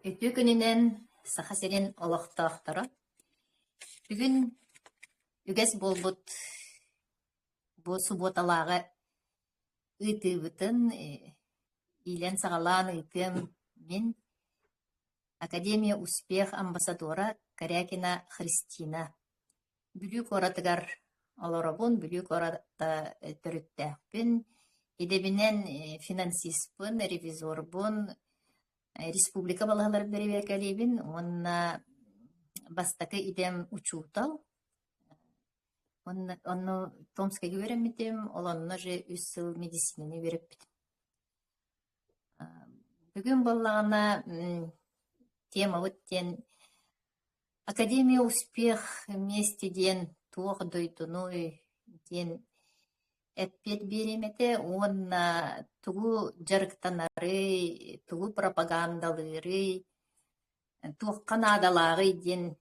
Үтүө күнүнэн Саха сирин олохтоохторо! Бүгүн үгэс буолбут бу субуоталааҕы ыытыыбытын иилэн-саҕалаан ыытыам мин Академия Успех амбассадора Корякина Христина. Бүлүү куоратыгар олоробун, Бүлүү куората төрүттээхпин, идэбинэн финансиспын, ревизорбун, республика балаһаларын бэрэбиэркэлиибин уонна бастакы идэм учуутал. Уонна онно Томскайга үөрэммитим, ол онно же үс сыл медицинаны үөрэппитим. Бүгүн буоллаҕына темабыт диэн Академия успех вместе диэн туох дойдунуй диэн эппиэт биэриэм этэ уонна тугу дьарыктанарый, тугу пропагандалыырый, туохха наадалааҕый диэн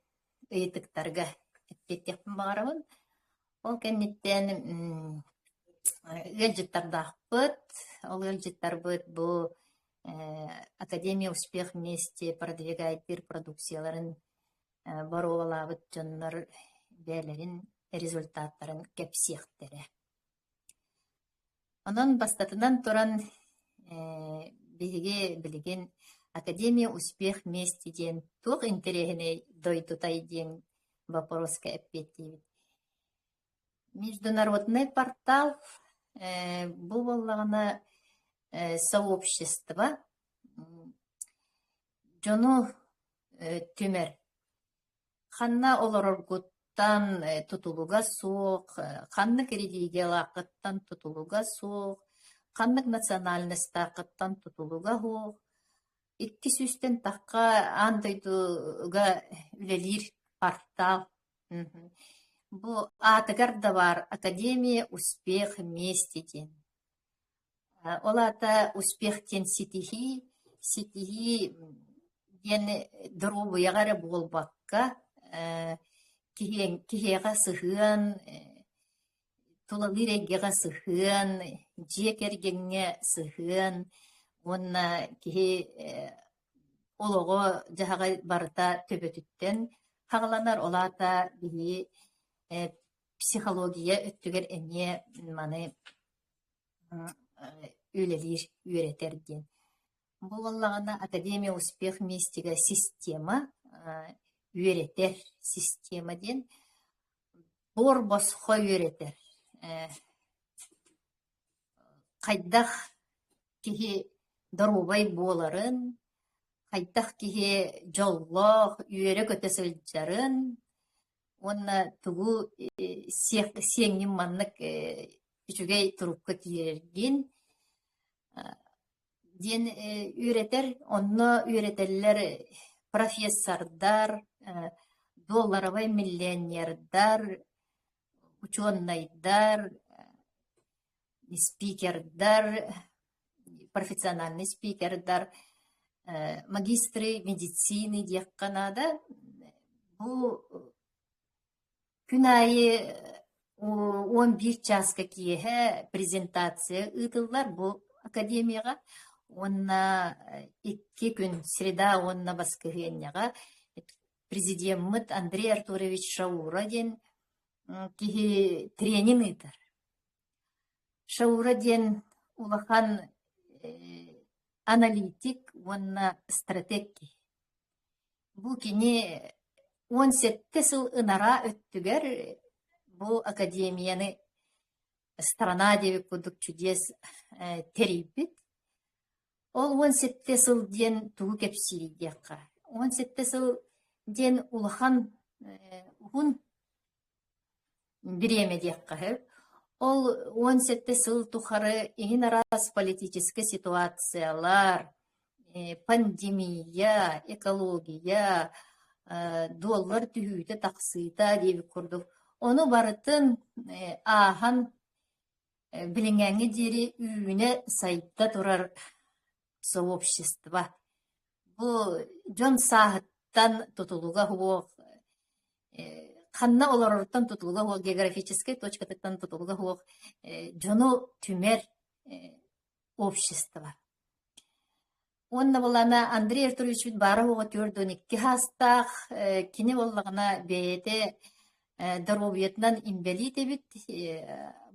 ыйытыктарга эппиэттиэхпин баҕарабын. Ол кэнниттэн ыалдьыттардаахпыт. Ол ыалдьыттарбыт бу Академия успех вместе продвигает продукцияларын боруобалаабыт дьоннор бэйэлэрин результаттарын кэпсиэхтэрэ. Онон бастатынан туран биһиги билигин Академия успех вместе диэн туох интэриэһинэй дойдутай диэн боппуруоска эппиэттиибит. Международный портал бу буоллаҕына сообщество дьону түмэр. Ханна олороргуттан тутулуга суох, ханнык религиялааххыттан тутулуга суох, ханнык национальностааххыттан тутулуга суох. Икки сүүстэн тахха аан дойдуга үлэлиир портал. Бу аатыгар да баар Академия успех вместе диэн. Ол аата успех диэн ситиһии, ситиһии диэн доруобуйаҕа эрэ буолбакка, киһиэхэ сыһыан, тулалыыр эйгэҕэ сыһыан, дьиэ кэргэҥҥэ сыһыан уонна киһи олоҕо-дьаһаҕа барыта төбөтүттэн хаҕыланар. Ол аата биһиги психология өттүгэр эмиэ маны үлэлиир, үөрэтэр диэн. Бу буоллаҕына Академия успех мистига система үөрэтэр система диэн буор босхо үөрэтэр. Хайдах киһи доруобай буоларын, хайдах киһи дьоллоох, үөрэ-көтө сылдьарын уонна тугу сиэҥҥин маннык үчүгэй турукка киирэргин диэн үөрэтэр. Онно үөрэтэллэр профессордар, долларовай миллионердар, учуонайдар, спикердар, профессиональный спикердар, магистры медицины диэххэ наада. Бу күн аайы 11 чааска киэһэ презентация ыытыллар бу академияҕа уонна икки күн среда уонна баскыһыанньаҕа президеммыт Андрей Артурович Шаура диэн киһи тренинг ыытар. Шаура диэн улахан аналитик уонна стратег киһи. Бу кини 17 сыл ынараа өттүгэр бу академияны страна диэбит курдук чудес тэрийбит. Ол 17 сыл диэн тугу кэпсиирий диэххэ. 17 сыл диэн улахан уһун бириэмэ диэххэ сөп. Ол 17 сыл тухары иһин араас политическай ситуациялар, пандемия, экология, дуоллар түһүүтэ-тахсыыта диэбит курдук ону барытын ааһан билиҥҥээҥҥи диэри үүнэ-сайда турар сообщество. Бу дьон сааһыттан тутулуга суох, ханна олороруттан тутулуга суох, географическай точкатыттан тутулуга суох дьону түмэр общество. Уонна буоллаҕына Андрей Артуровичпыт баара-суоҕа 42 саастаах, кини буоллаҕына бэйэтэ доруобуйатынан инбэлиит эбит,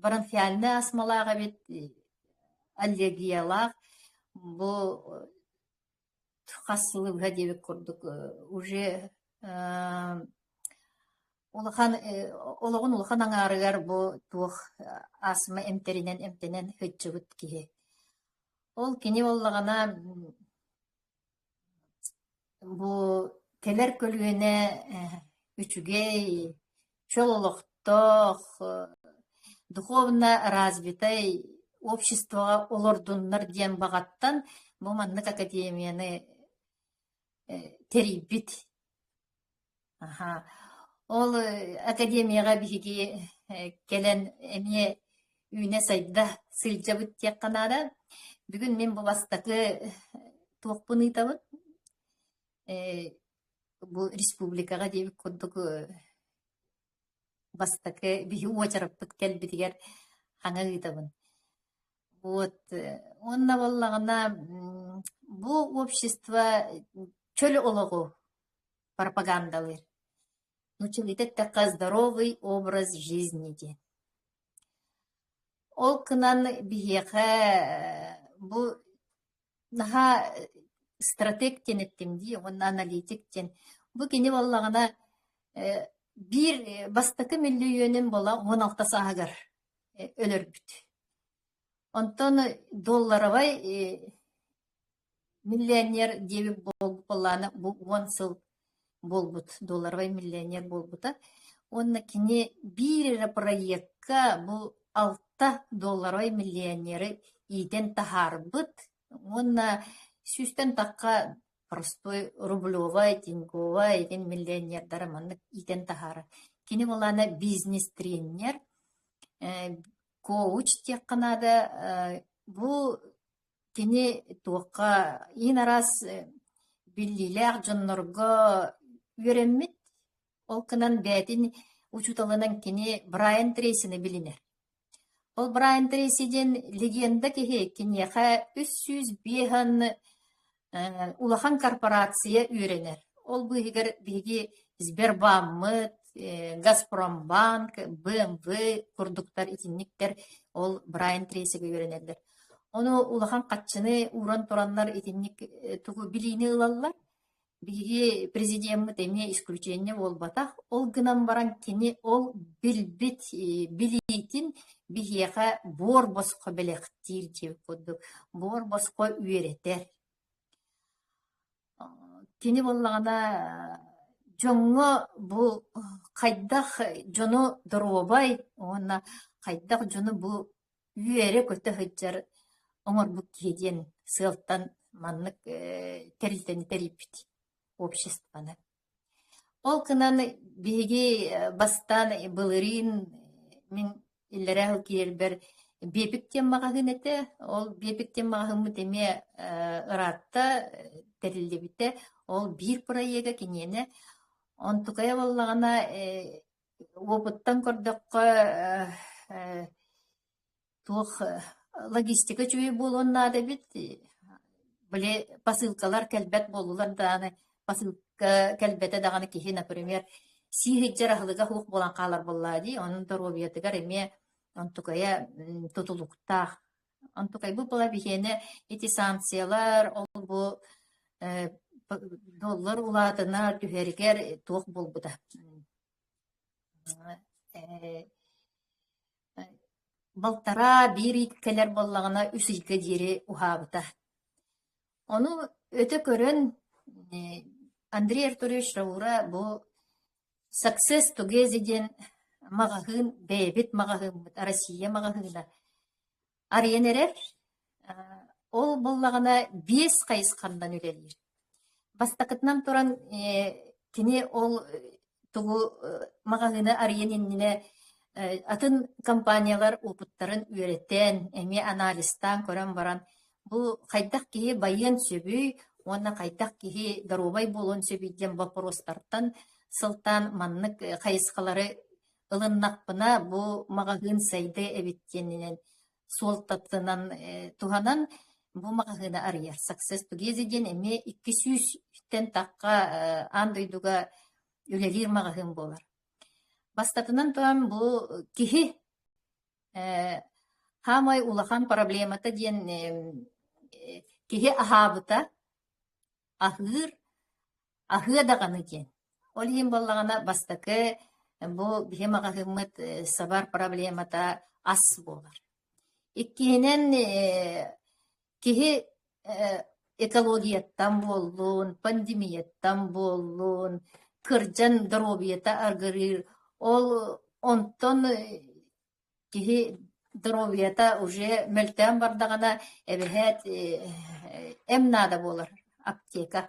бронхиальнай астмалаах эбит, аллергиялаах. Бу хас сылы быһа диэбит курдук уже улахан олоҕун улахан аҥаарыгар бу туох астма эмтэринэн эмтэнэн сылдьыбыт киһи. Ол кини буоллаҕына бу кэлэр көлүөнэ үчүгэй, чөл олохтоох, духовно развитай обществоҕа олордуннар диэн баҕаттан бу маннык академияны тэрийбит. Аһаа. Ол академияҕа биһиги кэлэн эмиэ үүнэ-сайда сылдьабыт диэххэ наада. Бүгүн мин бу бастакы туохпун ыытабын. Бу республикаҕа диэбит курдук бастакы биһи уочараппыт кэлбитигэр хаҥа ыытабын. Вот уонна буоллаҕына бу общество чөл олоҕу пропагандалыыр. Нууччалыыта эттэххэ здоровый образ жизни диэн. Ол гынан биһиэхэ бу наһаа стратег диэн эттим дии уонна аналитик диэн. Бу кини буоллаҕына биир бастакы мөлүйүөнүн буола 16 сааһыгар өлөрбүт. Онтон долларовай Миллионер диэбит буоллаҕына бу 10 сыл буолбут, долларовай миллионер буолбута. Уонна кини биир эрэ проекка бу 6 долларовай миллионеры иитэн таһаарбыт уонна сүүстэн тахха простой рублевай, тиньковай итин миллионердары маннык иитэн таһаарар. Кини буоллаҕына бизнес-тренер, коуч диэххэ наада. Бу Кини туохха иин араас биллиилээх дьоннорго үөрэммит, ол гынан бэйэтин учууталынан кини Брайан Трейсини билинэр. Ол Брайан Трейси диэн легенда киһи киниэхэ 305 улахан корпорация үөрэнэр. Ол быыһыгар биһиги Сбербаммыт, Газпромбанк, БМВ курдуктар итинниктэр ол Брайан Трейсигэ үөрэнэллэр. Ону улахан хаччыны ууран тураннар итинник тугу билиини ылаллар. Биһиги президеммит эмиэ исключение буолбатах. Ол гынан баран кини ол билбит билиитин биһиэхэ буор босхо бэлэхтиир диэбит курдук, буор босхо үөрэтэр. Кини буоллаҕына дьоҥҥо бу хайдах дьону доруобай уонна хайдах дьону бу үөрэ-көтө сылдьар оҥорбут киһи диэн сыалтан маннык тэрилтэни тэрийбит обществоны. Ол гынан биһиги бастаан былырыын мин иллэрээ сыл киирэрбэр Биэпик диэн маҕаһыын этэ. Ол Биэпик диэн маҕаһыыммыт эмиэ ыраатта тэриллибитэ. Ол биир проега киниэнэ. Онтукайа буоллаҕына уопуттан көрдөххө туох логистика үчүгэй буолуон наада эбит. Били посылкалар кэлбэт буоллулар даҕаны, посылка кэлбэтэ даҕаны киһи, например, сии сылдьар аһылыга суох буолан хаалар буоллаҕа дии. Онон доруобуйатыгар эмиэ онтукайа тутулуктаах. Онтукайбыт буола биһиэнэ ити санкциялар, ол-бу доллар улаатына түһэригэр туох буолбута. Балтараа биир ый кэлэр буоллаҕына үс ыйга диэри уһаабыта. Ону өтө көрөн Андрей Артурович Раура бу Success Together диэн маҕаһыын бэйэбит маҕаһыыммыт Россия маҕаһыына арыйан эрэр. Ол буоллаҕына биэс хайысханнан үлэлиир. Бастакытынан туран кини ол тугу маҕаһыыны арыйан иннинэ атын компаниялар опыттарын үөрэтэн, эмиэ анализтаан көрөн баран бу хайдах киһи байыан сөбүй уонна хайдах киһи доруобай буолуон сөбүй диэн боппуруостартан сылтаан маннык хайысхалары ылыннахпына бу маҕаһыын сайдыа эбит диэнинэн суолтатынан туһанан. бу маҕаһыыны арыйар. Success Together диэн эмиэ 200-тэн тахха аан дойдуга үлэлиир маҕаһыын буолар. Бастакынан туран бу киһи Хаамай улахан проблемата диэн киһи аһаабыта, аһыыр, аһыа даҕаны диэн. Ол иһин буоллаҕына бастакы бу биһи маҕаһыыммыт сабар проблемата ас буолар. Иккиһинэн киһи экологияттан буоллун, пандемияттан буоллун, кырдьан доруобуйата аргырыыр. Ол онтон киһи доруобуйата уже мөлтөөн бардаҕына эбэһээт эм наада буолар аптека.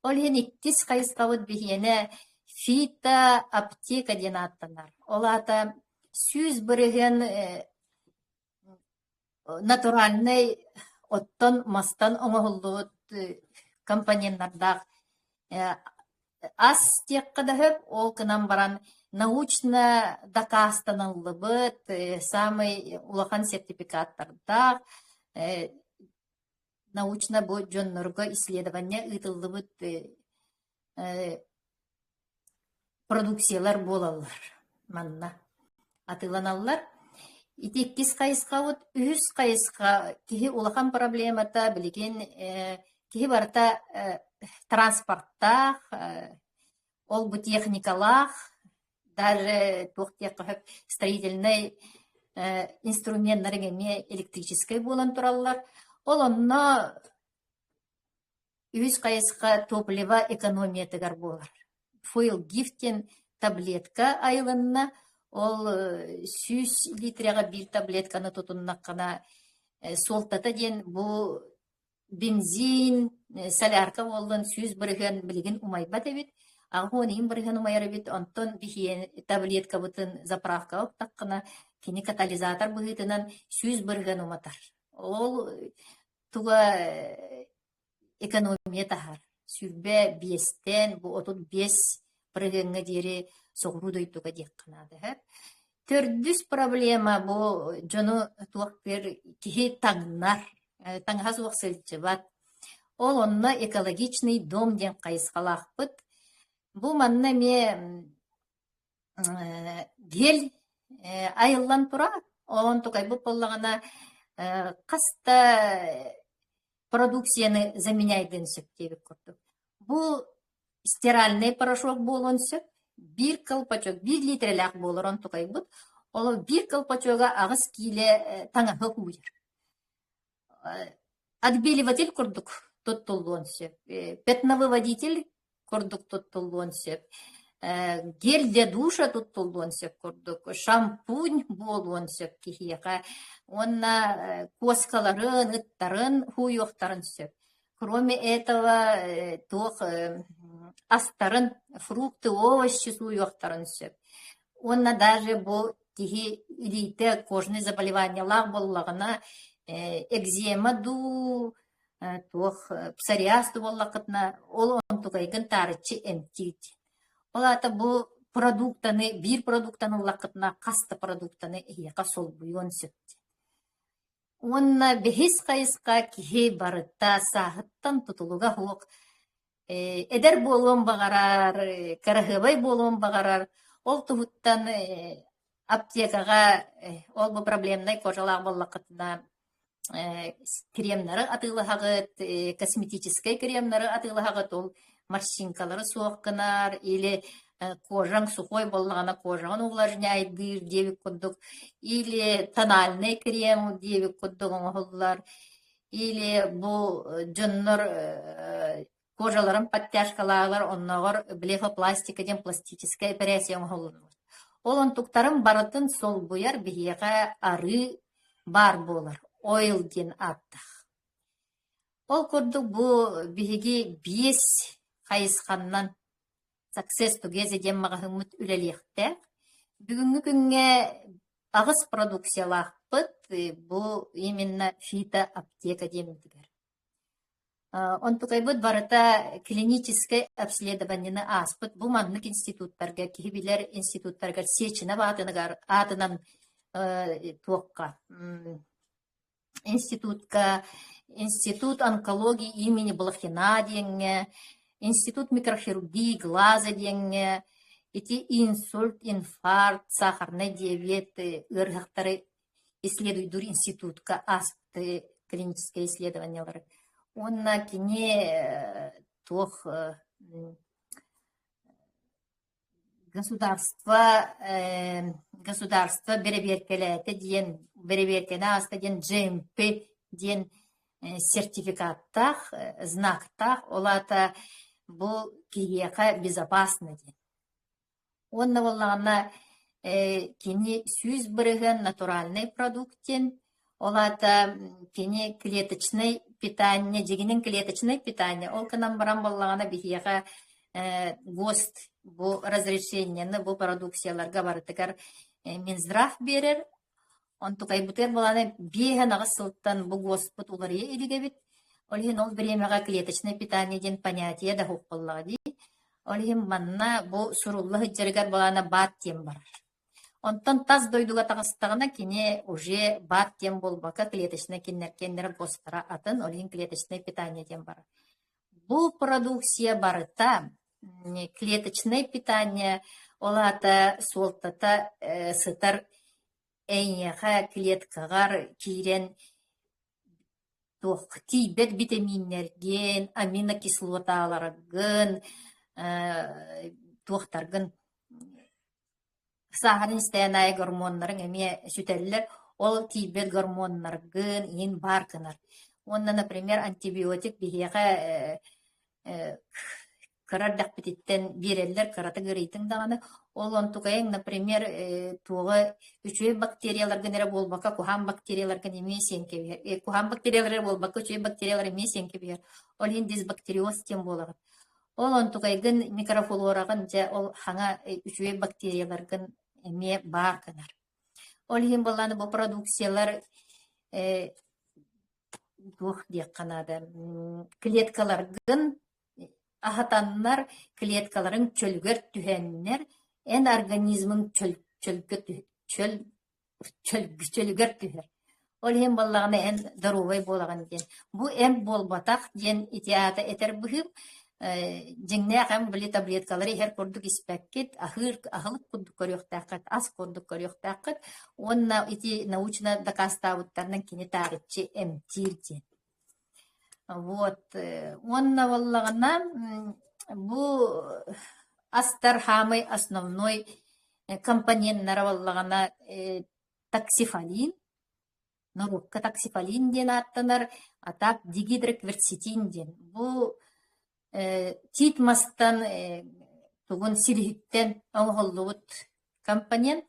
Ол иһин иккис хайысхабыт биһиэнэ фитоаптека диэн ааттанар. Ол аата 100% натуральнай оттон мастан оҥоһуллубут компоненнардаах ас диэххэ да сөп, ол гынан баран научно дакаастаныллыбыт саамай улахан сертификаттардаах научно бу дьоннорго исследование ыытыллыбыт продукциялар буолаллар манна атыыланаллар. Ити иккис хайысхабыт. Үһүс хайысха киһи улахан проблемата билигин киһи барыта транспорттаах, ол бу техникалаах, даже туох диэххэ сөп строительнай инструменнарыҥ эмиэ электрическэй буолан тураллар. Ол онно Үһүс хайысха топливо экономиятыгар буолар. Фуэлгиф диэн таблетка айылынна. Ол 100 литрэҕэ биир таблетканы тутуннаххына суолтата диэн бу бензин, солярка буоллун 100% билигин умайбат эбит. 80% умайар эбит. Онтон биһиэн таблеткабытын заправкаҕа уктаххына кини катализатор быһыытынан 100% уматар. Ол туга экономия таһар. 25-тэн бу 35 бырыһыаҥҥа диэри соҕуруу дойдуга диэххэ наада сөп. Төрдүс проблема бу дьону туох бир киһи таҥнар, таҥаһа суох сылдьыбат. Ол онно экологичный дом диэн хайысхалаахпыт. Бу манна эмиэ Гель айыллан турар, ол онтукайбыт буоллаҕына хас да продукцияны заменяйдыан сөп диэбит курдук. Бу стиральный порошок буолуон сөп, биир колпачок, биир литрэлээх буолар онтукайбыт. Ол биир колпачога 8 киилэ таҥаһы ууйар. Отбеливатель курдук туттуллуон сөп, пятновыводитель курдук туттуллуон сөп, гель для душа туттуллуон сөп курдук, шампунь буолуон сөп киһиэхэ уонна куоскаларын, ыттарын һууйуохтарын сөп. Кроме этого туох астарын, фрукты, овощи сууйуохтарын сөп. Уонна даже бу киһи илиитэ кожный заболеваниелаах буоллаҕына, экзема дуу, туох псориаз дуу буоллаххытына, ол онтукайгын таарыччы эмтиир. Ол аата бу продуктаны, биир продуктаны ыллаххытына, хас да продуктаны эһиэхэ солбуйуон сөп. Уонна бэһис хайысха киһи барыта сааһыттан тутулуга суох эдэр буолуон баҕарар, кыраһыабай буолуон баҕарар. Ол туһуттан аптекаҕа ол бу проблемнай кожалаах буоллаххытына кремнары атыылаһаҕыт, косметическай кремнары атыылаһаҕыт, ол морщинкалары суох гынар или кожаҥ сухой буоллаҕына кожаҕын увлажняйдыыр диэбит курдук, или тональный крем диэбит курдук оҥоһуллар, или бу дьоннор кожаларын подтяжкалаалар, оннооҕор блефопластика диэн пластическай эпэрээссийэ оҥоһуллуннулар. Ол онтуктарын барытын солбуйар биһиэхэ арыы баар буолар, ойл диэн ааттаах. Ол курдук бу биһиги биэс хайысханнан Success Together диэн маҕаһыыммыт үлэлиэхтээх. Бүгүҥҥү күҥҥэ аҕыс продукциялаахпыт, бу именно фитоаптека диэммитигэр. Онтукайбыт барыта клиническэй обследованиены ааспыт. Бу маннык институттарга, киһи билэр институттарыгар Сеченов аатыныгар аатынан туохха. институтка, Институт онкологии имени Блохина диэҥҥэ, Институт микрохирургии глаза диэҥҥэ ити инсульт, инфаркт, сахарнай диабет ыарыһахтары исследуйдуур институтка ааспыт клиническэй исследованиелары. Уонна кини туох Государство государство бэрэбиэркэлээтэ диэн бэрэбиэркэни ааста диэн GMP диэн сертификаттаах, знактаах, ол аата бу киһиэхэ безопасно диэн. Уонна буоллаҕына кини 100% натуральный продукт диэн Ол аата кини клеточнай питание, дьиҥинэн клеточнай питание, ол гынан баран буоллаҕына биһиэхэ ГОСТ бу разрешениены бу продукцияларга барытыгар Минздрав биэрэр. Онтукайбытыгар буолааны 5-8 сылтан бу ГОСТпут уларыйа илик эбит. Ол иһин ол бириэмэҕэ клеточное питание диэн понятие да суох буоллаҕа дии. Ол иһин манна бу сурулла сылдьарыгар буолаана БАД диэн барар. Онтон тас дойдуга таҕыстаҕына кини уже БАД диэн буолбакка клеточнай кинилэр ГОСТара атын, ол иһин клеточное питание диэн барар. Бу продукция барыта клеточное питание, ол аата суолтата сытар эйиэхэ клеткаҕар киирэн туох тиийбэт битэмииннэргин, аминокислоталаргын, туохтаргын Сааһыран истэҕин аайы гормоннарыҥ эмиэ сүтэллэр, ол тиийбэт гормоннаргын иһин баар гынар. Уонна, например, антибиотик биһиэхэ кыра эрдэхпититтэн биэрэллэр, кыратык ыарыйтыҥ даҕаны. Ол онтукайыҥ, например, туоҕа үчүгэй бактерияларгын эрэ буолбакка, куһаҕан бактерияларгын эмиэ сиэн кэбиһэр. Куһаҕан бактериялар эрэ буолбакка, үчүгэй бактериялар эмиэ сиэн кэбиһэр. Ол иһин дисбактериоз диэн буолаҕын. Ол онтукайгын микрофлораҕын дьэ ол хаҥа үчүгэй бактерияларгын эмиэ баар гынар. Ол иһин буоллаҕына бу продукциялар туох диэххэ наада клеткаларгын аһатаннар клеткаларыҥ чөлүгэр түһэннэр эн организмыҥ чөл чөлгө чөл чөлүгэр түһэр. Ол иһин буоллаҕына эн доруобай буолаҕын диэн. Бу эмп буолбатах диэн ити аата этэр быһыым. Дьиҥнээх эмп били таблеткалары иһэр курдук испэккит, аһыыр аһылык курдук көрүөхтээххит, ас курдук көрүөхтээххит уонна ити научно дакаастаабыттарынан кини таарыччы эмтиир диэн. Вот уонна буоллаҕына бу астар хаамай основной компоненнара буоллаҕына таксифалин, норуокка таксифалин диэн ааттанар, а так дигидрокверцетин диэн. Бу тиит мастан тугун силиһиттэн оҥоһуллубут компонент.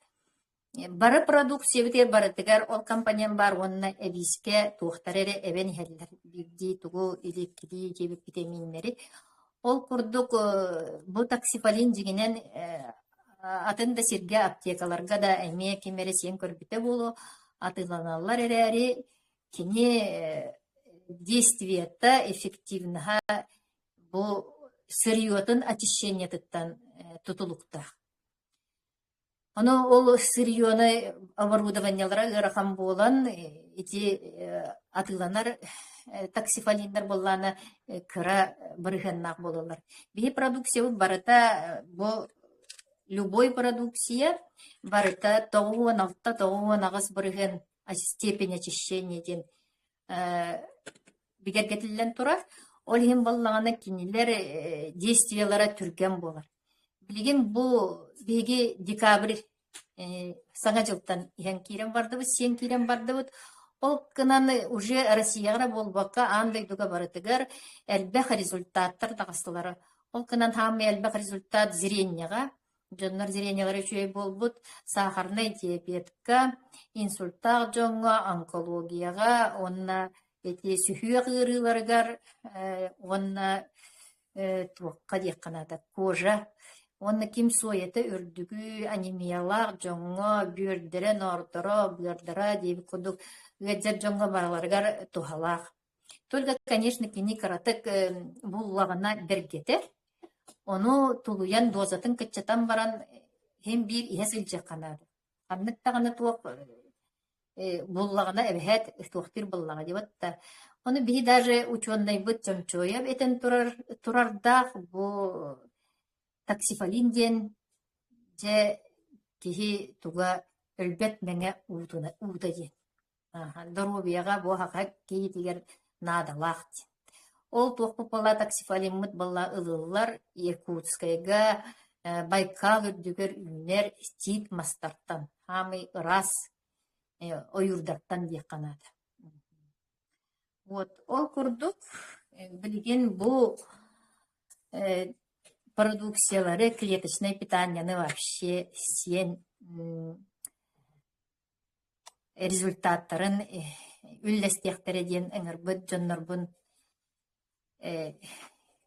Бары продукциябытыгар барытыгар ол компонент баар уонна эбиискэ туохтары эрэ эбэн иһэллэр биирдии тугу илииккилии диэбит битэмииннэри. Ол курдук бу таксифалин дьиҥинэн атын да сиргэ аптекаларга да эмиэ ким эрэ сиэн көрбүтэ буолуо атыыланаллар эрээри кини действиета эффективноһа бу сырьетун очищениетыттан тутулуктаах. Ону ол сырьену оборудованиелара ыарахан буолан ити атыыланар таксифалиннар буоллаҕына кыра бырыһыаннаах буолаллар. Биһи продукциябыт барыта бу любой продукция барыта 96 98 бырыһыан степень очищения диэн бигэргэтиллэн турар. Ол иһин буоллаҕына кинилэр действиелара түргэн буолар. Билигин бу биһиги декабрь Саҥа дьылтан иһэн киирэн бардыбыт, сиэн киирэн бардыбыт. Ол гынан уже Россияҕа эрэ буолбакка, аан дойдуга барытыгар элбэх результаттар таҕыстылар. Ол гынан хааммай элбэх результат зрениеҕэ, дьоннор зрениелара үчүгэй буолбут, сахарнай диабетка, инсультаах дьоҥҥо, онкологияҕа уонна ити сүһүөх ыарыыларыгар уонна туохха диэххэ наада кожа уонна ким суойата үрдүгү анемиялаах дьоҥҥо бүөрдэрэ ноордоро быардара диэбит курдук ыалдьар дьоҥҥо барыларыгар туһалаах. Только, конечно, кини кыратык буллаҕына бэргэтэр. Ону тулуйан дозатын кыччатан баран иһин биир иһэ сылдьыахха наада. Ханнык даҕаны туох. Буллаҕына эбэһээт туохтуур буоллаҕа дии да. Ону биһи даже учуонайбыт Чомчоев этэн турар турардаах бу таксифалин диэн дьэ киһи туга өлбөт мэҥэ уутуна уута диэн. Доруобуйаҕа бу аһаҕа киһитигэр наадалаах диэн. Ол туохпут буолла таксифалиммыт буолла ылыллар Иркутскайга Байкал үрдүгэр үүнэр тиит мастартан хаамый ыраас ойуурдартан диэххэ наада. Вот ол курдук билигин бу продукциялары клеточное питаниены вообще сиэн результаттарын үллэстиэхтэрэ диэн ыҥырбыт дьоннорбун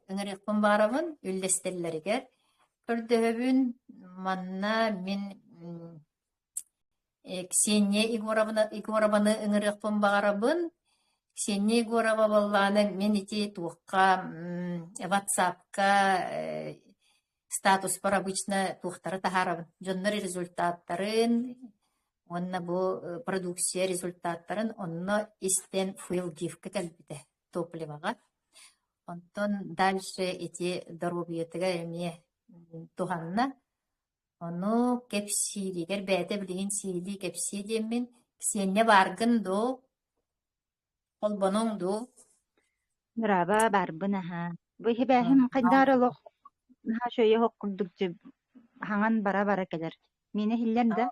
ыҥырыахпын баҕарабын үллэстэллэригэр көрдөһөбүн. Манна мин Ксения Егоровна Егорованы ыҥырыахпын баҕарабын. Ксения Егорова буоллаҕына мин ити туохха ватсапка статуспар обычно туохтары таһаарабын. Дьоннор результаттарын уонна бу продукция результаттарын онно истэн филгивка кэлбитэ топливоҕа. Онтон дальше ити доруобуйатыгар эмиэ туһанна. Ону кэпсииригэр бэйэтэ билигин сиилии кэпсиэ диэммин, Ксения бааргын дуу, холбонуҥ дуу? Браво, баарбын аһаа. Бу иһибээһим хайдаар олох наһаа үчүгэй оһох курдук дьэ хаҥан бара-бара кэлэр. Миэнэ иһиллэр да?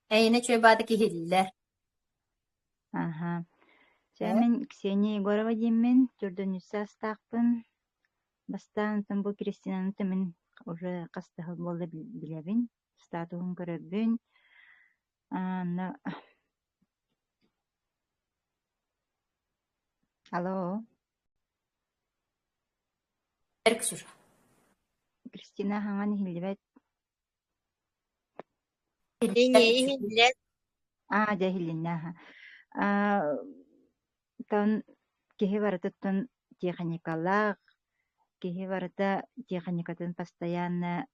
Эйиэнэ үчүгэй баата киһиллэр. Аһа. Чэ, мин Ксения Егорова диэммин, төрдүнүс саастаахпын. Бастаан онтон бу Кристинаны мин уже хас да сыл буолла билэбин, статуһун көрөбүн. Аны Алло. Ксюша. Кристина хаҥан иһиллибэт. Иһиллэр. Аа, дьэ иһиллиннэ аһа. Аа, тон киһи барытыттан тиэхиньикалаах, киһи барыта тиэхиньикатын постоянно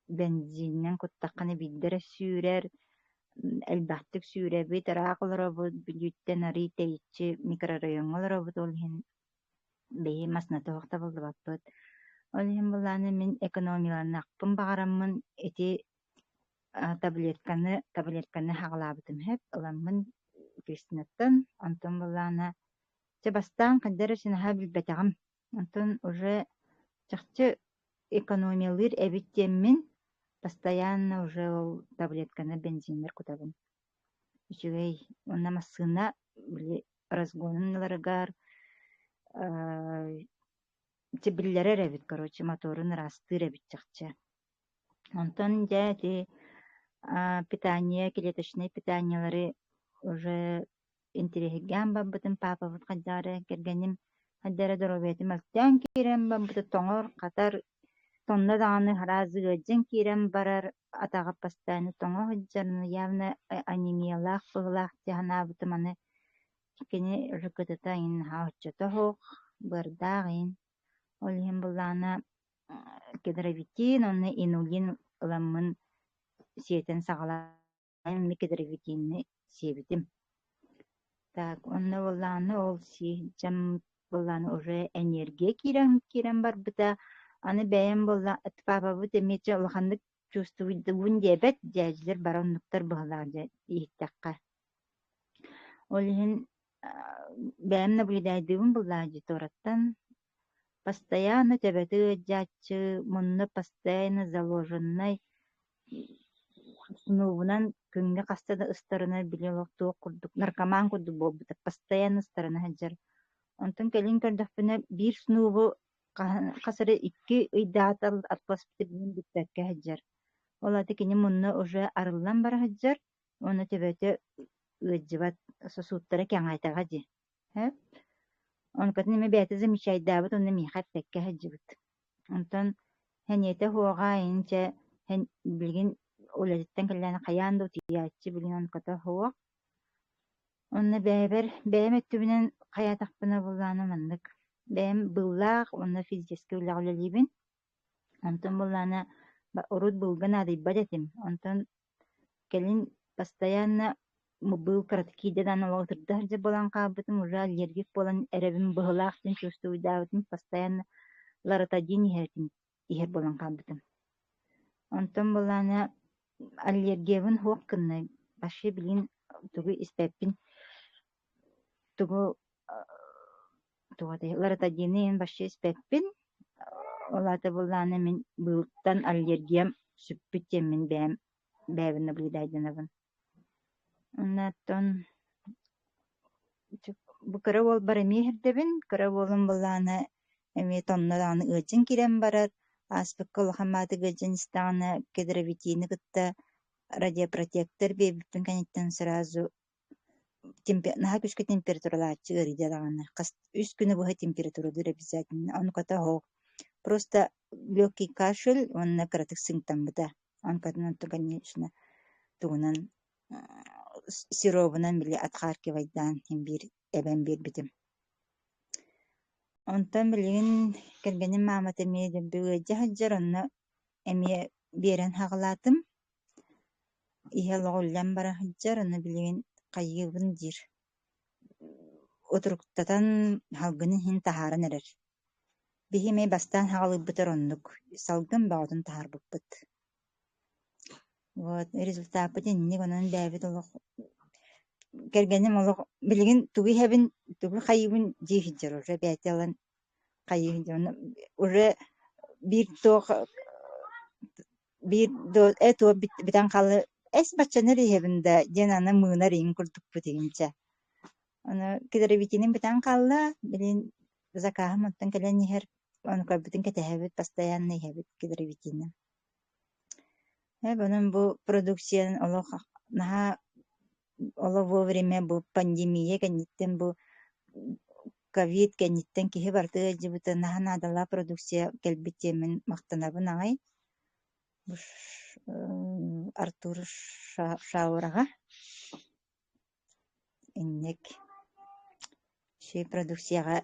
бензининэн куттаххына биирдэ эрэ сүүрэр, элбэхтик сүүрэбит, ыраах олоробут, Бүлүүттэн арыый тэйиччи микрорайоҥҥа олоробут, ол иһин Биһи массыыната суох табыллыбаппыт. Ол иһин былааны мин экономияланыахпын баҕараммын ити таблетканы таблетканы хаҕалаабытым сөп. Ыламмын Кристинаттан, онтон былаана чэ бастаан хайдах эрэ наһаа билбэтэҕим. Онтон уже чахчы экономиялыыр эбит диэммин постоянно уже ол таблетканы бензиннэр кутабын. Үчүгэй. Уонна массыына били разгонун ыларыгар э биллэрэр эбит короче моторун ыраастыыр эбит чахчы. Онтон дьэ ити питание клеточнай питаниелары уже интириэһиргээн барбытым паапабыт хайдах эрэ кэргэним хайдах эрэ доруобуйатын мөлтөөн киирэн барбыта тоҥор-хатар тонно даҕаны араас ыалдьан киирэн барар атаҕа постоянно тоҥо сылдьар явно анемиялаах быһыылаах дии санаабытым аны Кини РКТ-та иһин наһаа оччото суох, быардаах иһин. Ол иһин былаана кедровитин уонна инулин ыламмын сиэтэн саҕалаан кедровитины сиэбитим. Так уонна былаана ол сиэдьэм былаана уже энергия киирэн киирэн барбыта. Аны бэйэм буолла папабыт эмиэ чэ улаханнык чувствуйдубун диэбэт, дьээдьилэр бары оннуктар быһыылаах дьэ иһиттэххэ. Ол иһин бэйэм наблюдайдыыбын быллаа аудиторияттан. Постоянно төбөтө ыалдьааччы, мунна постоянно заложеннай снубунан күҥҥэ хаста да ыстарынар били олох туох курдук наркоман курдук буолбута постоянно ыстарына сылдьар. Онтон кэлин көрдөхпүнэ биир снубу хас эрэ икки ыйдаата атласпыты билин бүппэккэ сылдьар. Ол аата кини мунна уже арыллан бара сылдьар уонна төбөтө ыалдьыбат, сосудтара кэҥээтэҕэ дии. Сөп. Онукатын эмэ бэйэтэ замечайдаабыт уонна миэхэ эппэккэ сылдьыбыт. Онтон сэниэтэ суоҕа инчэ билигин үлэтиттэн кэллэҕинэ хайаан да утуйааччы билигин онуката суох. Онно бэйэбэр бэйэм өттүбүнэн хайаатахпына буоллаҕына маннык бэйэм быыллаах уонна физическэй үлэҕэ үлэлиибин. Онтон буоллаҕына урут быылга наадыйбат этим. Онтон кэлин постоянно Быыл кыратык киирдэ даҕаны олох ытырда сылдьар буолан хаалбытым, уже аллергик буолан эрэбин быһыылаах диэн чувствуйдаабытым, постоянно лоротадин иһэртим иһэр буолан хаалбытым. Онтон былаана аллергиябын суох гынна, вообще билигин тугу испэппин, тугу туох этэй лоротадины иһин вообще испэппин, ол аата былаана мин быылтан аллергиям сүппүт диэммин бэйэм бэйэбин наблюдайданабын. Оннооттон бу кыра уолбар эмиэ иһэрдэбин, кыра уолум былаана эмиэ тонно даҕаны ыалдьан киирэн барар, ааспыкка улахан маатык ыалдьан истэҕинэ кедровитины кытта радиопротектор биэрбиппин кэнниттэн сразу наһаа күүскэ температуралааччы ыарыйда даҕаны, хас үс күнү быһа температуралыыр обязательно, онуката оһох просто легкий кашель уонна кыратык сыыҥтаммыта. Онкатын онто конечно тугунан сиробунан били отхаркивайдаан син биир эбэн биэрбитим. Онтон билигин кэргэним маамата эмиэ дэлби ыалдьа сылдьар, онно эмиэ биэрэн саҕалаатым. Иһэ олоҕо үллэн бара сылдьар, ону билигин хайыыбын диир. Утуруктатан салгынын иһин таһааран эрэр. Биһи эмиэ бастаан саҕалыырбытыгар оннук, салгын бөҕөтүн таһаарбыппыт. Вот результаппыт инник, онон бэйэбит олох кэргэним олох билигин тугу иһэбин, тугу хайыыбын дии сылдьар уже бэйэтэ ылан хайыы сылдьар уже биир туох биир э туох бүтэн хаалла эс баччаны эрэ иһэбин да диэн аны мыынар иҥ курдукпут иҥинчэ. Аны кедровитиним бүтэн хаалла, билигин Закаһым онтон кэлэн иһэр, ону көрбүтүн кэтэһэбит, постоянно иһэбит кедровитины. Ээ, онон бу продукциянан олох наһаа олох вовремя бу пандемия кэнниттэн бу ковид кэнниттэн киһи барыта ыалдьыбыта наһаа наадалаах продукция кэлбит диэммин махтанабын аҕай. Бу Артур Шаураҕа Инник үчүгэй продукцияҕа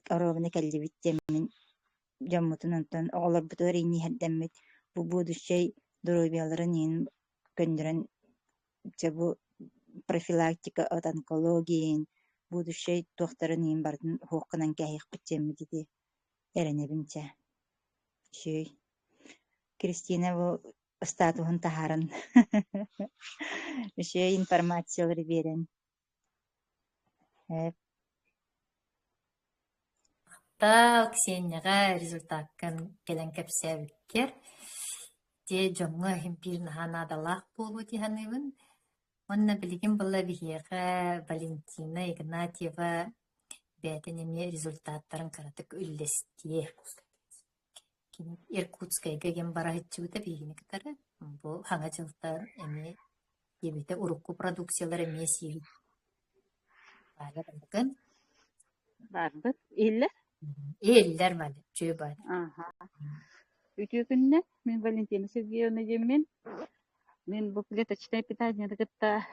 оруобуна кэллибит диэммин дьоммутун онтон оҕолорбутугар иҥниһэрдэммит бу будущай доруобуйаларын иһин көннөрөн дьэ бу профилактика от онкологии будущай туохтарын иһин барытын суох гынан кээһиэхпит диэммит ити эрэнэбин чэ үчүгэй Кристина бу статуһун таһааран үчүгэй информациялары биэрэн Эп Махтал Ксенияҕа результаккын кэлэн кэпсээбиккэр. Ити дьоҥҥо иһин биир наһаа наадалаах буолуо дии саныыбын. Уонна билигин буолла биһиэхэ Валентина Игнатьева бэйэтин эмиэ результаттарын кыратык үллэстиэ. Кини Иркутскайга диэн бара сылдьыбыта биһигини кытары. Бу Саҥа дьылтан эмиэ диэбитэ урукку продукциялар эмиэ сиэбит. Валя барбыкын? Барбыт. Иһиллэр? Иһиллэр Валя, үчүгэй баар. Аха. Үтүө күннэ. Мин Валентина Сергеевна диэммин. Мин бу клеточное питаниены кытта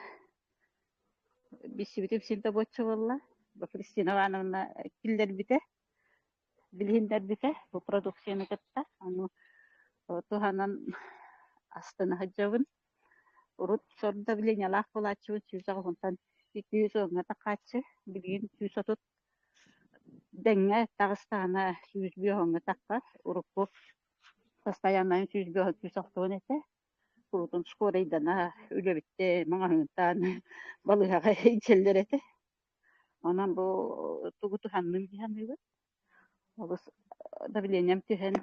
билсибитим син да буочча буолла. Бу Кристина Ивановна киллэрбитэ. Билиһиннэрбитэ бу продукцияны кытта. Ону туһанан астына сылдьабын. Урут сор давлениелаах буолааччыбын 180-тан 210-ҥа тахааччы, билигин 130 дэҥҥэ таҕыстаҕына 150-ҥа таххар. Урукку постояннайым 150 160 этэ. Куруутун скорайдана үлэбиттэн, маҕаһыынтан балыыһаҕа илдьэллэр этэ. Онон бу тугу туһанным дии саныыбын. Олус давлением түһэн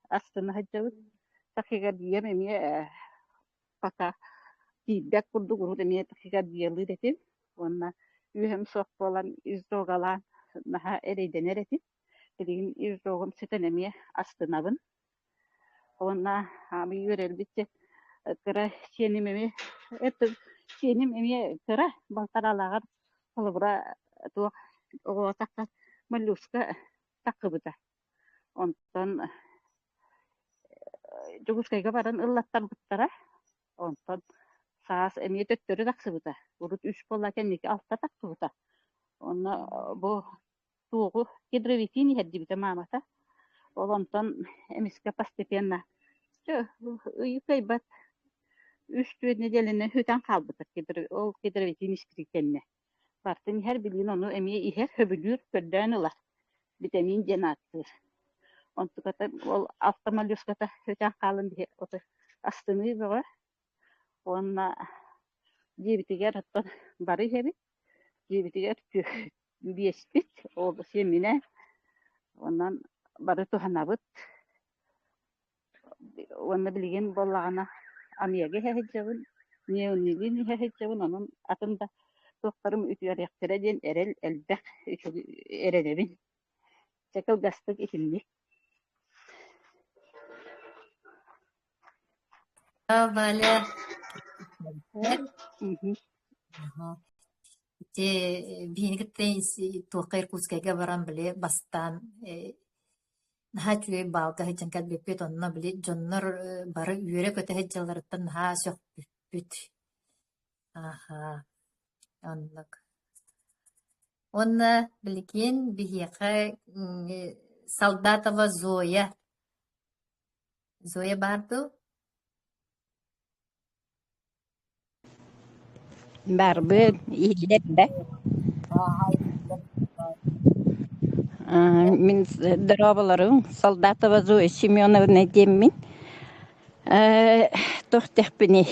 астына сылдьабыт. Тахикардиям эмиэ пока тиийбэт курдук урут эмиэ тахикардиялыыр этим. Уонна үөһэм суох буолан изжогалаан наһаа эрэйдэнэр этим. Билигин изжогум сүтэн эмиэ астынабын. Уонна аамый үөрэрбит дьэ кыра сиэним эмиэ это сиэним эмиэ кыра балтараалааҕар холобура туох оҕо тахха моллюска таххыбыта. Онтон Дьокуускайга баран ыллаттарбыттара. Онтон саас эмиэ төттөрү тахсыбыта. Урут үс буолла кэнники алта тахсыбыта. Онно бу туоҕу кедровитин иһэрдибитэ маамата. Ол онтон эмискэ постепенно ыйы кыайбат. Үс-түөрт нэдиэлэнэн сүтэн хаалбыта ол кедровитин испитин кэннэ. Бартын иһэр, билигин ону эмиэ иһэр, сөбүлүүр, көрдөөн ылар. Битэмиин диэн ааттыыр. Онтуката ол автомоллюската сүтэн хаалан биһи ото астыныы бөҕө. Уонна дьиэбитигэр оттон бары иһэбит. Дьиэбитигэр биэспит, ол сиэмминэ. Онон бары туһанабыт. Уонна билигин буоллаҕына Амияга иһэ сылдьабын, Неонилин иһэ сылдьабын, онон атын да туохтарым үтүөрүөхтэрэ диэн эрэл элбэх үчүгэй эрэнэбин. Чэ кылгастык итинник. Валя. Мгм. Ити биһини кытта туохха Иркутскайга баран били бастаан Наһаа үчүгэй баалга сылдьан кэлбиппит, онно били дьоннор бары үөрэ-көтө сылдьалларыттан наһаа сөхпүппүт. Аһаа, оннук. Уонна билигин биһиэхэ Солдатова Зоя. Зоя баар дуу? Барбын, иһиллэр да? Мин дорооболоруҥ, Солдатова Зоя Семеновна диэммин. Туох диэхпиний,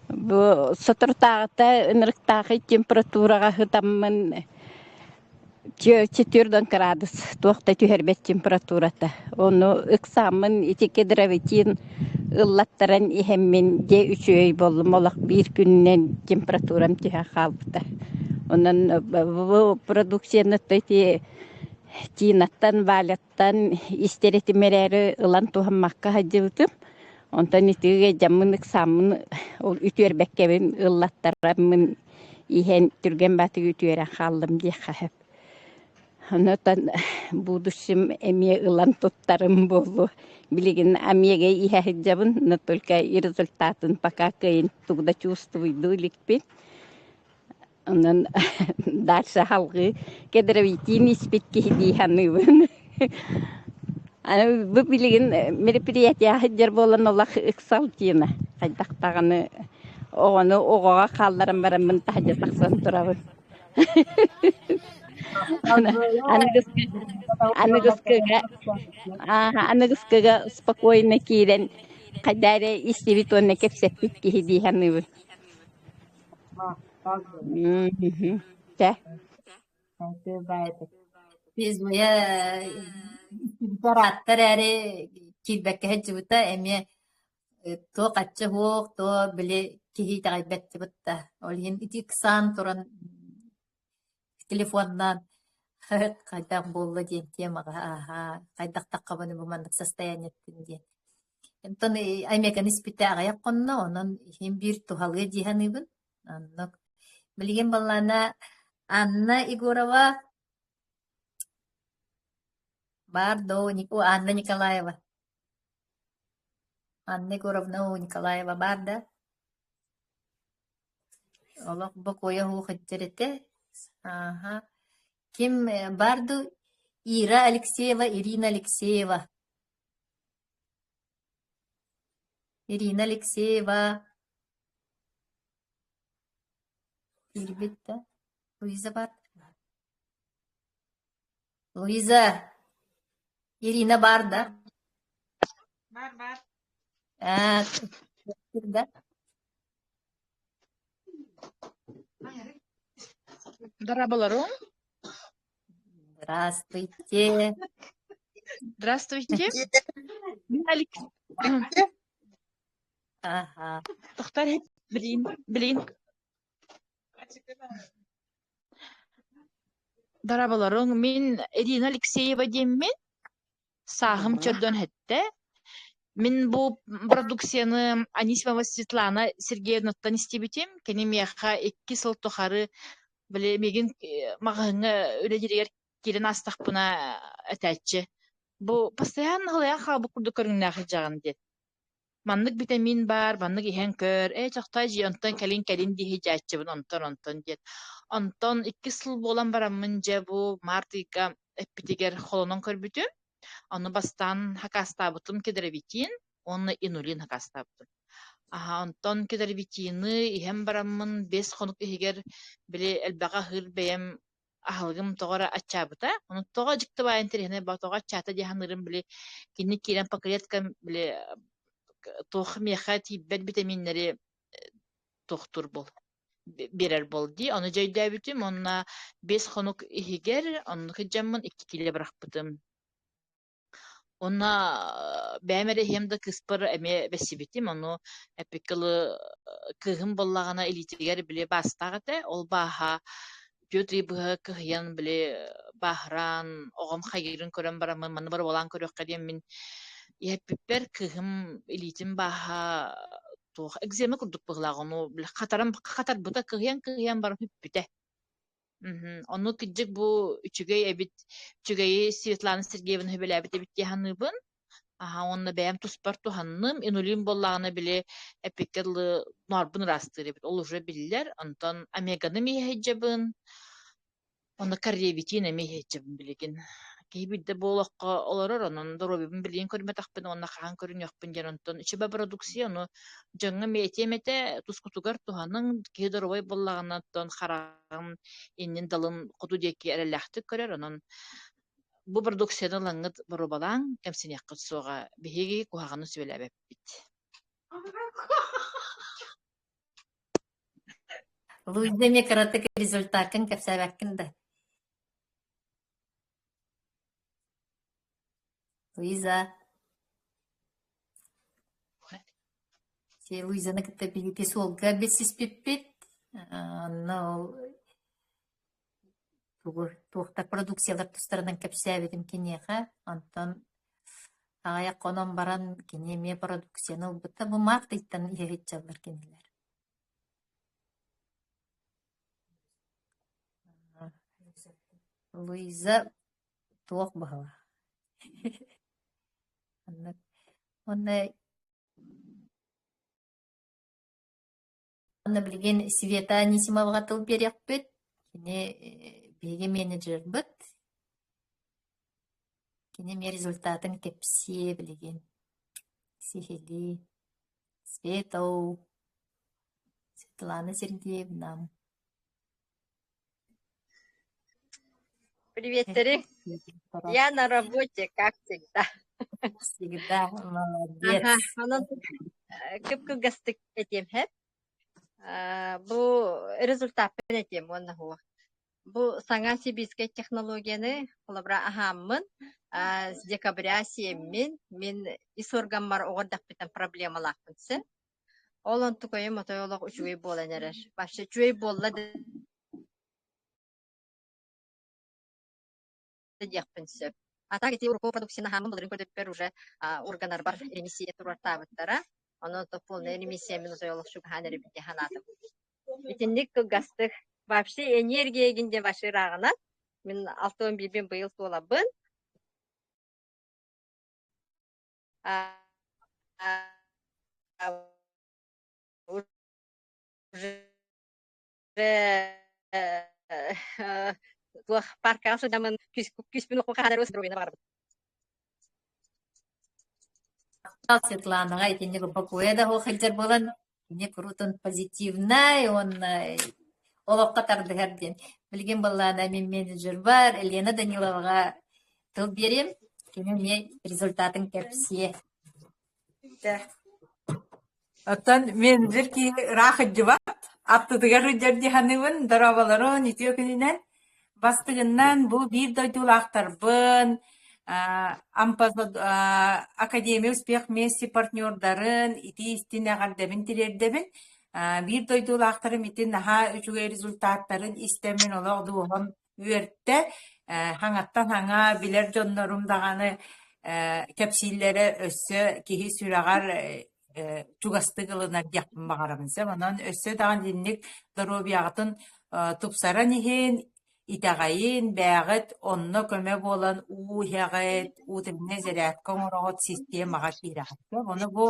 бу соторутааҕыта ынырыктаахай температураҕа сытаммын Четвердон кыраадыс туох да түһэрбэт температурата. Ону ыксааммын ити кедровитин ыллаттаран иһэммин дьэ үчүгэй буоллум. Олох биир күнүнэн температурам түһэн хаалбыта. Онон бу продукцияны ити Тинаттан, Валяттан истэр этим эрээри ылан туһаммакка сылдьыбытым. Онтон итигэ дьаммын ыксааммын ол үтүөрбэккэбин ыллаттараммын иһэн түргэн баатыгы үтүөрэн хааллым диэххэ сөп. Онтон будущем эмиэ ылан туттарым буолуо. Билигин Амига иһэ сылдьабын, но только и результатын пока кыайын тугу да чувствуйдуу иликпин. Онон дальше салгыы кедровитин испит киһи дии саныыбын. Бу билигин мероприятие сылдьар буолан олох ыксал тиэмэ. Хайдах даҕаны оҕону оҕоҕо хаалларан бараммын таһырдьа тахсан турабын. Аныгыскы аныгыскыга аныгыскыга спокойно киирэн хайда эрэ истибит уонна кэпсэппит киһи дии саныыбын. Чэ. Физмая ыраатта эрээри киирбэккэ сылдьыбыта эмиэ туох ачча суох, туох били киһи итэҕэйбэт да Ол иһин ити ыксаан туран телефоннаан хайдах буолла диэн темаҕа ааһа хайдах таххабыный бу маннык состояниеттан диэн. Онтон Аймеканы испитэ аҕыйах хонно, онон иһин биир туһалыа дии саныыбын. Оннук. Билигин баллаана Анна Егорова баар доо, Анна Николаева. Анна Егоровна Николаева баар да? Олох бокуойа суох сылдьар этэ. Ааһа. Ким баар дуу? Ира Алексеева, Ирина Алексеева. Ирина Алексеева. Киирбит да? Луиза баар? Луиза, Ирина баар да? Бар, бар. Ээ, да? Дораболорум. Здравствуйте. Здравствуйте. Мин Алекс. Ага. Тохтар блин, блин. Дораболоруҥ, мин Ирина Алексеева диэммин, сааһым чөрдөн эттэ. Мин бу продукцияны Анисимова Светлана Сергеевнаттан истибитим. Кини миэхэ икки сыл тухары били миигин маҕаһыыҥҥа үлэлииригэр киирэн аастахпына этээччи. Бу постоянно халыйан хаалбыт курдук көрүҥнээх сылдьаҕын диэн. Маннык битэмиин баар, маннык иһэн көр, ээ чохтоо дьиэ онтон кэлин-кэлин дии сылдьааччыбын онтон-онтон диэн. Онтон иккис сыл буолан бараммын дьэ бу март ыйга эппитигэр холонон көрбүтүм. Ону бастаан хакаастаабытым кедровитин уонна инулин хакаастаабытым. Аһа, онтон кедровитины иһэн бараммын 5 хонук иһигэр били элбэҕи аһыыр бэйэм аһылыгым тоҕо эрэ аччаабыта. Ону тоҕо дьикти баайын интэриэһинэй баа тоҕо аччаата дии саныырым били кини киирэн по клеткам били туох миэхэ тиийбэт битэмииннэри туохтуур буол биэрэр буол дии. Ону дьэ өйдөөбүтүм уонна 5 хонук иһигэр оннук сылдьаммын 2 киилэ бырахпытым. Уонна бэйэм эрэ иһиэм да кыыспар эмиэ бэссибитим, ону эппиккэ дылы кыыһым буоллаҕына илиитигэр били баастаах этэ, ол бааһа түөрт ый быһа кыһыйан били бааһыран, оҕом хайыырын көрөн бараммын маны боруобалаан көрүөххэ диэн мин иһэппиппэр кыыһым илиитин бааһа туох экзема курдук быһыылаах, ону били хатаран хатарбыта кыһыйан-кыһыйан баран бүппүтэ. Мгм. Ону кырдьык бу үчүгэй эбит, үчүгэйи Светлана Сергеевна сүбэлээбит эбит дии саныыбын. Аһа уонна бэйэм туспар туһанным. Инулин буоллаҕына били эппиккэ дылы ноорбун ыраастыыр эбит. Ол уже биллэр. Онтон омеганы эмиэ иһэйдьэбин. Онно карревитин эмиэ иһэйдьэбин билигин. Киһи биирдэ бу олоххо олорор, онон доруобуйабын билигин көрбөтөхпүн уонна хаһан көрүнүөхпүн диэн онтон үчүгэй продукция ону Дьоҥҥо эмиэ этиэм этэ, тускутугар туһаныҥ, киһи доруобай буоллаҕына, оттон хараҕын иннин далын хоту диэки эрэллээхтик көрөр, онон бу продукцияны ылаҥҥыт боруобалааҥ, кэмсиниэххит суоҕа, биһиги куһаҕаны сүбэлээбэппит. Луиза эмиэ кыратык результаккын кэпсээбэккин да? Луиза. Луизаны кытта биһиги суолга билсиспиппит. Онно ол тугу туохтар продукциялар тустарынан кэпсээбитим киниэхэ. Онтон аҕыйах хонон баран кини эмиэ продукцияны ылбыта. Бу март ыйтан иһэ сылдьаллар кинилэр. Луиза туох быһыылаах Оннук. Уонна уонна билигин Света Анисимоваҕа тыл биэриэхпит. Кини биһиги менеджербыт. Кини эмиэ результатын кэпсиэ билигин. Сиһилии. Света Светлана Сергеевна. Приветтериҥ. Я на работе, как всегда. Всегда молодец. Ага, онон кып-кылгастык этиэм һэп. Бу результаппын этиэм уонна хуо. Бу саҥа сибиискэй технологияны холобура аһааммын с декабря сиэммин мин ис органмар оҕо эрдэхпиттэн проблемалаахпын син. Ол онтукайым отой олох үчүгэй буолан эрэр. Вообще үчүгэй буолла да диэхпин сөп. А так ити урукку продукцияны хаамын былырыын көрдөппөр уже органарбар ремиссия туруортаабыттара. Онон то полная ремиссия мин отой олох чугаһаан эрэбит дии санаатым. Итинник кылгастык вообще энергия эгин диэн вообще ырааҕынан мин 61-бин быйыл туолабын. Уже туох паркаҕа сылдьаммын күүспүн хаһан здоровьены баҕарабын. Светланаҕа итинник бокуойа да суох сылдьар буолан кини куруутун позитивнай уонна олоххо тардыһар диэн. Билигин былаана мин менеджер бар Елена Даниловаҕа тыл биэриэм, кини эмиэ результатын кэпсиэ. Оттон менеджер киһи ыраах сылдьыбат, аттытыгар сылдьар дии саныыбын, дорооболорун, үтүө күнүнэн. Бастыгынан бу биир дойдулаахтарбын, Академия успех вместе партнердарын итии-истиҥ эҕэрдэбин тириэрдэбин. Биир дойдулаахтарым ити наһаа үчүгэй результаттарын истэммин олох дууһам үөртэ. Хаҥаттан хаҥа билэр дьоннорум даҕаны кэпсииллэрэ өссө киһи сүрэҕэр чугастык ылынар диэхпин баҕарабын. Сөп онон өссө даҕаны итинник доруобуйаҕытын тупсаран иһин, итэҕэйин, бээҕит онно көмө буолан уу иһэҕит, утренняя зарядка оҥороҕут, системаҕа киирэҕит. Ону бу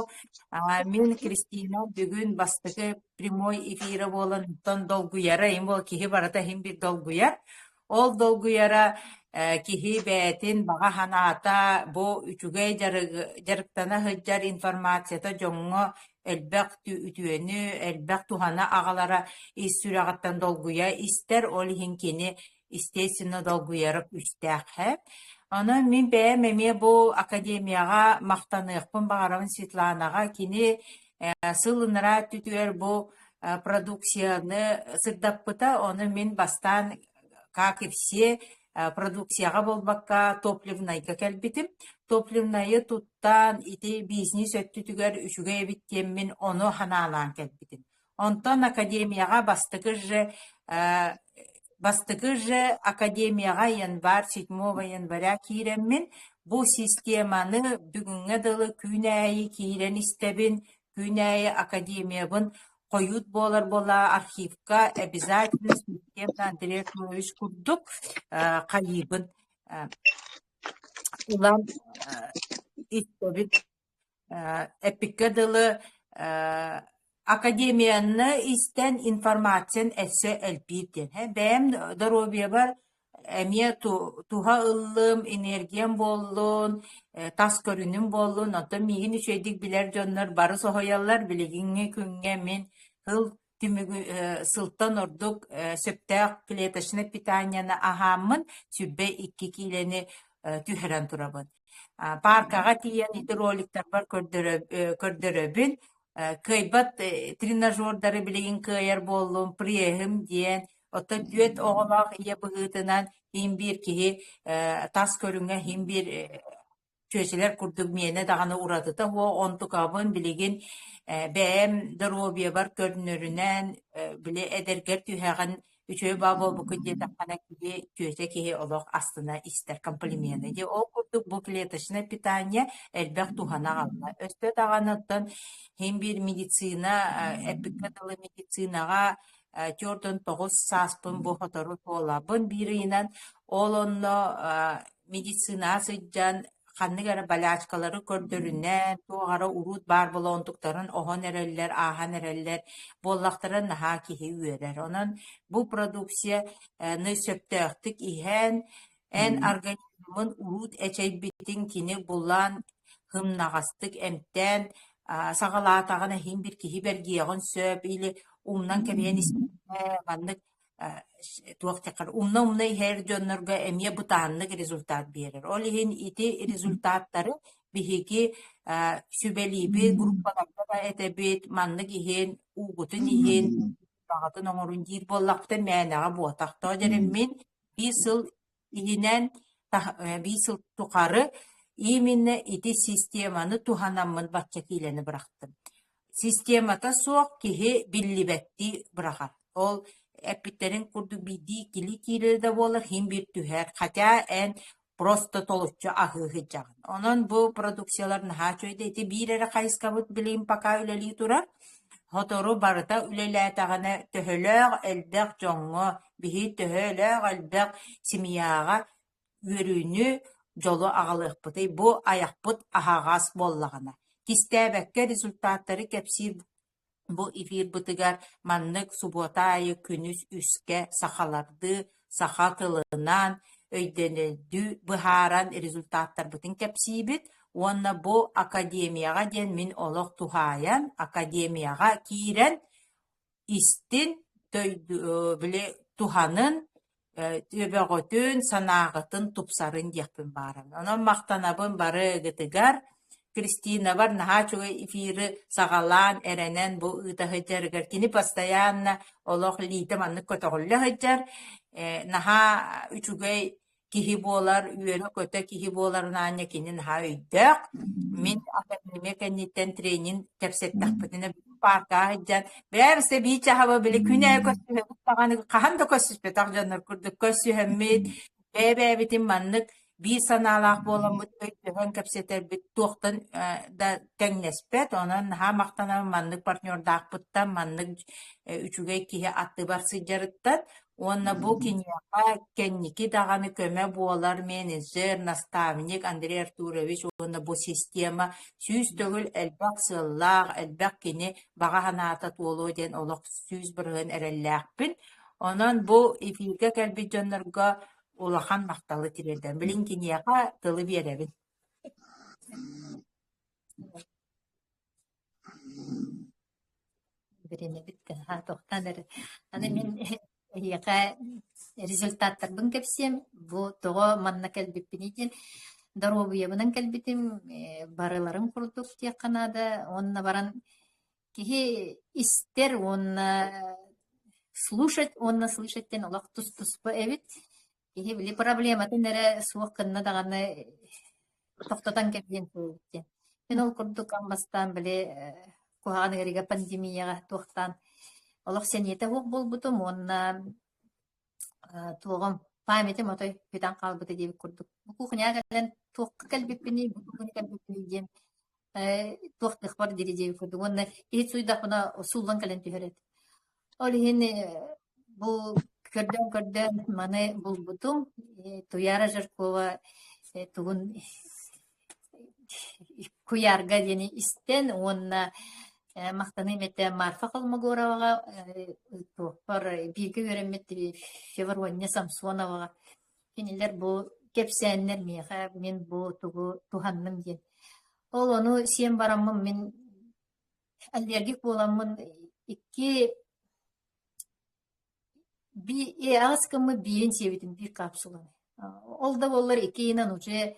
мин Кристина бүгүн бастакы прямой эфира буолан онтон долгуйара иһин буол киһи барыта иһин бир долгуйар. Ол долгуйара киһи бэйэтин баҕа санаата бу үчүгэй дьарыктана сылдьар информацията дьоҥҥо элбэх үтүөнү, элбэх туһаны аҕалара ис сүрэҕиттэн долгуйа истэр, ол иһин кини естественно долгуйара күүстээх ээ. Онон мин бэйэм эмиэ бу академияҕа махтаныахпын баҕарабын Светланаҕа. Кини сыл ынараа өттүтүгэр бу продукцияны сырдаппыта, ону мин бастаан как и все продукцияҕа буолбакка топливнайга кэлбитим. Топливнайы туттан ити бизнес өттүтүгэр үчүгэй эбит диэммин ону ханаалаан кэлбитим. Онтон академияҕа бастакы же бастакы же академияҕа январь 7 января киирэммин бу системаны бүгүҥҥэ дылы күн аайы киирэн истэбин, күн аайы академиябын хойут буолар буола архивка обязательно система Андрей Артурович курдук хайыыбын ылан истэбин. Эппиккэ дылы академияны истэн информациян өссө элбиир диэн. Бэйэм доруобуйабар эмиэ туһа ыллым, энергиям буоллун, тас көрүнүм буоллун. Оттон миигин үчүгэйдик билэр дьоннор бары соһуйаллар. Билигиҥҥи күҥҥэ мин сыл түмүгү сылтан ордук сөптөөх клеточнай питаниены аһааммын 22 киилэни түһэрэн турабын. Пааркаҕа тиийэн ити роликтарбар көрдөрөбүн. Кыайбат тренажердары билигин кыайар буоллум, преһим диэн. Оттон түөрт оҕолоох ийэ быһыытынан иһин биир киһи тас көрүҥэ иһин биир чүөчэлэр курдук миэнэ даҕаны уратыта суох, онтукабын билигин бэйэм доруобуйабар көрүнэринэн били эдэргэр түһэҕин үчүгэй баа буолбуккун диэтэххинэ киһи чүөчэ киһи олох астына истэр комплимены. Дьэ ол курдук бу клеточное питание элбэх туһаны аҕалла. Өссө даҕаны оттон иһин биир медицина эппиккэ дылы медицинаҕа 49 сааспын бу сотору туолабын биир ыйынан ол онно медицинаҕа сылдьан ханнык эрэ болячкалары көрдөрүнэн, туох эрэ уруут баар болоонтуктарын оһон эрэллэр, ааһан эрэллэр буоллахтара наһаа киһи үөрэр. Онон бу продукцияны сөптөөхтүк иһэн, эн организмын уруут эчэйбитин кини булан, һымнаҕастык эмтээн саҕалаатаҕына иһин бир киһи бэргиэҕин сөп или умнан кэбиһэн истэҕинэ маннык туох диэххэ умна-умна иһэр дьоннорго эмиэ бытааннык результат биэрэр. Ол иһин ити результаттары биһиги сүбэлиибит, группаларга да этэбит, маннык иһин, уугутун иһин, баҕатын оҥорун диир буоллахпыта мээнэҕэ буотах. Тоҕо диэн мин биир сыл иһинэн биир сыл тухары именно ити системаны туһанаммын бачча киилэни бырахтым. Системата суох киһи биллибэттии быраҕар. Ол эппиттэрин курдук биирдии иккилии киилэ да буоллар иһин биир түһэр. Хотя эн просто толуччу аһыы сылдьаҕын. Онон бу продукциялар наһаа үчүгэй. Ити биир эрэ хайыскабыт билигин пока үлэлии турар. Сотору барыта үлэлээтэҕинэ төһөлөөх элбэх дьоҥҥо, биһи төһөлөөх элбэх семьяҕа үөрүүнү, дьолу аҕалыахпытый бу айахпыт аһаҕас буоллаҕына. Кистээбэккэ результаттары кэпсиир бу эфирбытыгар маннык субуота аайы күнүс үскэ сахалардыы саха тылынан өйдөнөрдүү быһааран результаттарбытын кэпсиибит уонна бу академияҕа диэн мин олох туһаайан академияҕа киирэн истин, били туһанын, төбөҕүтүн, санааҕытын тупсарын диэхпин баҕарабын. Онон махтанабын барыгытыгар. Кристинабар наһаа үчүгэй эфиры саҕалаан, эрэнэн бу ыыта сылдьарыгар кини постоянно олох илиитэ маннык көтөҕүллэ сылдьар. Наһаа үчүгэй киһи буолар, үөрэ-көтө киһи буоларын аанньа кини наһаа өйдөөх. Мин академия кэнниттэн тренинг кэпсэттэхпитинэ пааркаҕа сылдьан бээрсэ биир чаһаба били күн аайы көрсүһэбит даҕаны хаһан да көрсүспэтэх дьоннор курдук көрсүһэммит бэйэ-бэйэбитин маннык биир санаалаах буоламмыт өйдөһөн кэпсэтэрбит туохтан да тэҥнэспэт. Онон наһаа махтанабын маннык партнердаахпыттан, маннык үчүгэй киһи аттыбар сылдьарыттан. Уонна бу киниэхэ кэнники даҕаны көмө буолар менеджер, наставник Андрей Артурович уонна бу система 100 төгүл элбэх сыаллаах, элбэх кини баҕа санаата туолуо диэн олох 100% эрэллээхпин. Онон бу эфиргэ кэлбит дьоннорго улахан махталы тириэрдэбин. Билин киниэхэ тылы биэрэбин. Биринэбит да тохтоон эрэ. Аны мин эһиэхэ результаттарбын кэпсиэм. Бу тоҕо манна кэлбиппиний диэн доруобуйабынан кэлбитим, барыларын курдук диэххэ наада. Уонна баран киһи истэр уонна слушать уонна слышать диэн олох тус-туспа эбит. Киһи били проблематын эрэ суох гынна даҕаны тохтотон кэбиһиэн сөп диэн. Мин ол курдук аан бастаан били куһаҕан ыарыыга пандемияҕа туохтаан олох сэниэтэ суох буолбутум уонна туоҕум памятым отой бүтэн хаалбыта диэбит курдук. Бу кухняҕа кэлэн туохха кэлбиппиний, бу тугун кэлбиппиний диэн туох тыхпар дири диэбит курдук уонна иһит суйдахпына сууллан кэлэн түһэр этим. Ол иһин бу көрдөөн-көрдөөн маны булбутум. Туяра Жиркова тугун куйаарга диэни истэн уонна махтаныым этэ Марфа Холмогороваҕа туохпар бииргэ үөрэммит Феврония Самсоноваҕа кинилэр бу кэпсээннэр миэхэ мин бу тугу туһанным диэн. Ол ону сиэн бараммын мин аллергик буоламмын икки аҕыс гыммыт биирин сиэбитим биир капсуланы. Ол да буоллар икки ыйынан уже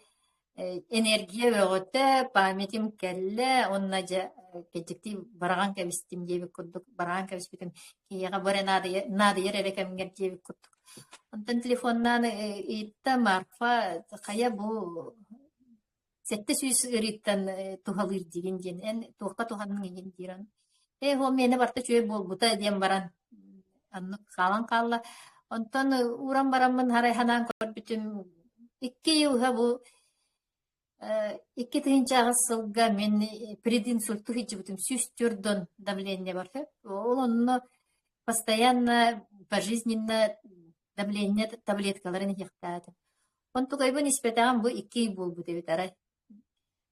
энергия бөҕөтө, памятим кэллэ уонна дьэ кэдьиктии быраҕан кэбистим диэбит курдук быраҕан кэбиспитим киһиэхэ бу эрэ наадыйар эрэ кэмҥэр диэбит курдук. Онтон телефоннаан ыйытта Марфа хайа бу 700 ыарыыттан туһалыыр диигин диэн, эн туохха туһанныҥ игин диирэн. Ээ, ол миэнэ барыта үчүгэй буолбута диэн баран оннук хаалан хаалла. Онтон ууран бараммын арай санаан көрбүтүм икки ыйга бу 2008 сылга мин прединсульту сылдьыбытым 104 давление бар Ол онно постоянно пожизненно давление таблеткаларын иһиэхтээтим. Онтукайбын испэтэҕим бу икки ый буолбут эбит арай.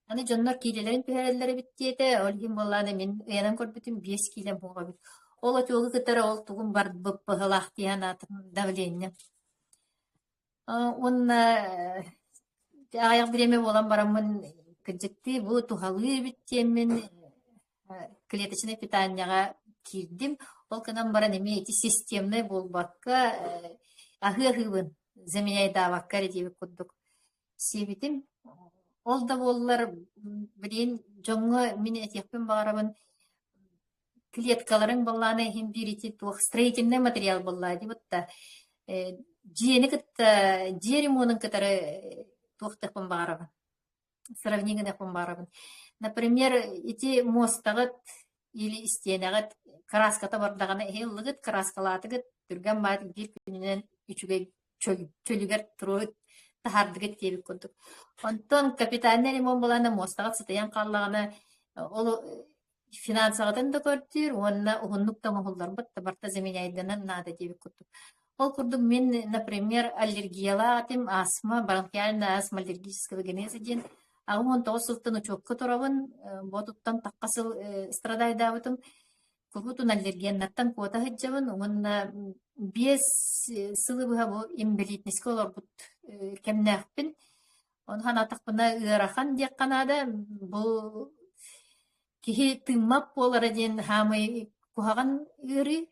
Аны дьоннор киилэлэрин түһэрэллэр эбит диэтэ, ол иһин буоллаҕына мин ыйанан көрбүтүм 5 киилэм буола эбит. Ол отуогу кытары ол тугум барбыт быһылаах дии санаатым давление. Уонна аҕыйах бириэмэ буолан бараммын кырдьыктыы бу туһалыы эбит диэммин клеточнай питанияҕа киирдим. Ол гынан баран эмиэ ити системнай буолбакка аһыы-аһыыбын заменяйдаабакка эрэ диэбит курдук сиэбитим. Ол да буоллар билигин дьоҥҥо мин этиэхпин баҕарабын клеткаларыҥ буоллаҕына иһин биир ити туох строительнай материал буоллаҕа дии бутта дьиэни кытта дьиэ ремонун кытары туохтуохпун баҕарабын сравни гыныахпын баҕарабын. Например, ити муостаҕыт или истиэнэҕит кырааската бардаҕына эһи ыллыгыт, кырааскалаатыгыт, түргэн баайдык биир күнүнэн үчүгэй чөлүгэр туруорут таһаардыгыт диэбит курдук. Онтон капитальнай ремонт буолаана муостаҕыт сытыйан хааллаҕына ол финансаҕытын да көрдүүр уонна уһуннук да оҥоһулларбыт да барыта заменяйданан наада диэбит курдук. Ол курдук мин, например, аллергиялаах этим, астма, бронхиальная астма аллергического генеза диэн 89 сылтан учуокка турабын, ботуттан тахха сыл страдайдаабытым. Куруутун аллергеннартан куота сылдьабын уонна 5 сылы быһа бу инвалидностька олорбут кэмнээхпин. Ону санаатахпына ыарахан диэххэ наада. Бу киһи тыыммат буолара диэн саамай куһаҕан ыарыы.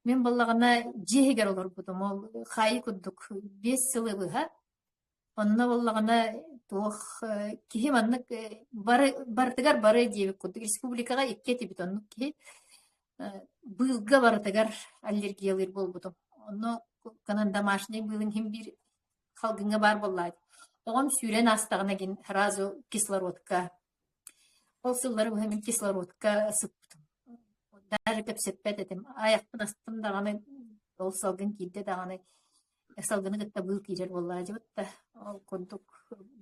Мин буоллаҕына дьиэ иһигэр олорбутум. Ол хаайыы курдук 5 сылы быһа. Онно буоллаҕына туох киһи маннык бары барытыгар бары диэбит курдук республикаҕа икки этибит оннук киһи быылга барытыгар аллергиялыыр буолбутум. Онно гынан домашний быылын иһин биир Салгыҥҥа баар буоллаҕа дии. Оҕом сүүрэн аастаҕына гин сразу кислородка. Ол сыллары быһа мин кислородка сыппытым. Даже кэпсэппэт этим. Айахпын астым даҕаны, ол салгын киирдэ даҕаны, салгыны кытта быыл киирэр буоллаҕа дии да. Ол курдук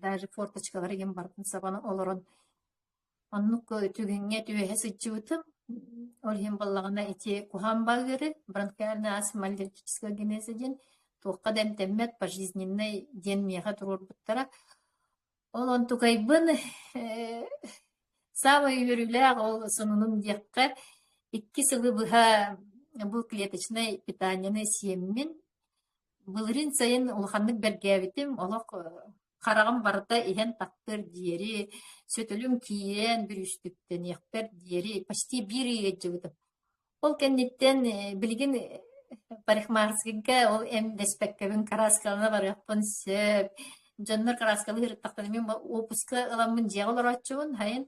даже форточкалары гин барытын сабан олорон Оннук түгэҥҥэ түбэһэ сылдьыбытым. Ол иһин буоллаҕына ити куһаҕан баҕыыры бронхиальный астма аллергического генеза диэн туохха да эмтэммэт пожизненнай диэн миэхэ туруорбуттара. Ол онтукайбын саамай үөрүүлээх ол сонунум диэххэ икки сылы быһа бу клеточнай питаниены сиэммин былырыын сайын улаханнык бэргээбитим олох. Хараҕым барыта иһэн тахсыар диэри, сөтөлүм киирэн бүрүүстүктэниэхпэр диэри почти биир ый ыалдьыбытым. Ол кэнниттэн билигин парикмахерскайга ол эм дэспэккэбин кырааскалана барыахпын сөп. Дьоннор кырааскалыы сырыттахтарына мин уоппуска ыламмын дьиэҕэ олорооччубун. Сайын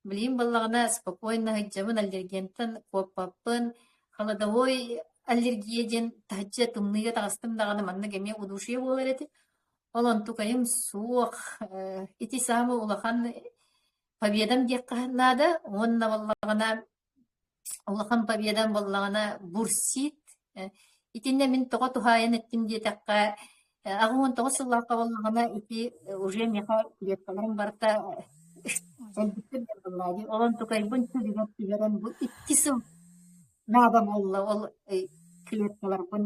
билигин буоллаҕына спокойно сылдьабын, аллергентан куоппаппын. Холодовой аллергия диэн таһырдьа тымныыга таҕыстым даҕаны маннык эмиэ удушье буолар этим. Ол онтукайым суох. Ити саамай улахан победам диэххэ наада уонна буоллаҕына улахан победам буоллаҕына бурсит. Итиннэ мин тоҕо туһаайан эттим диэтэххэ, 89 сыллаахха буоллаҕына ити уже миэхэ клеткаларым барыта өлбүттэр диэн буоллаа дии. Ол онтукайбын чөлүгэр түһэрэн бу икки сыл наада буолла ол клеткаларбын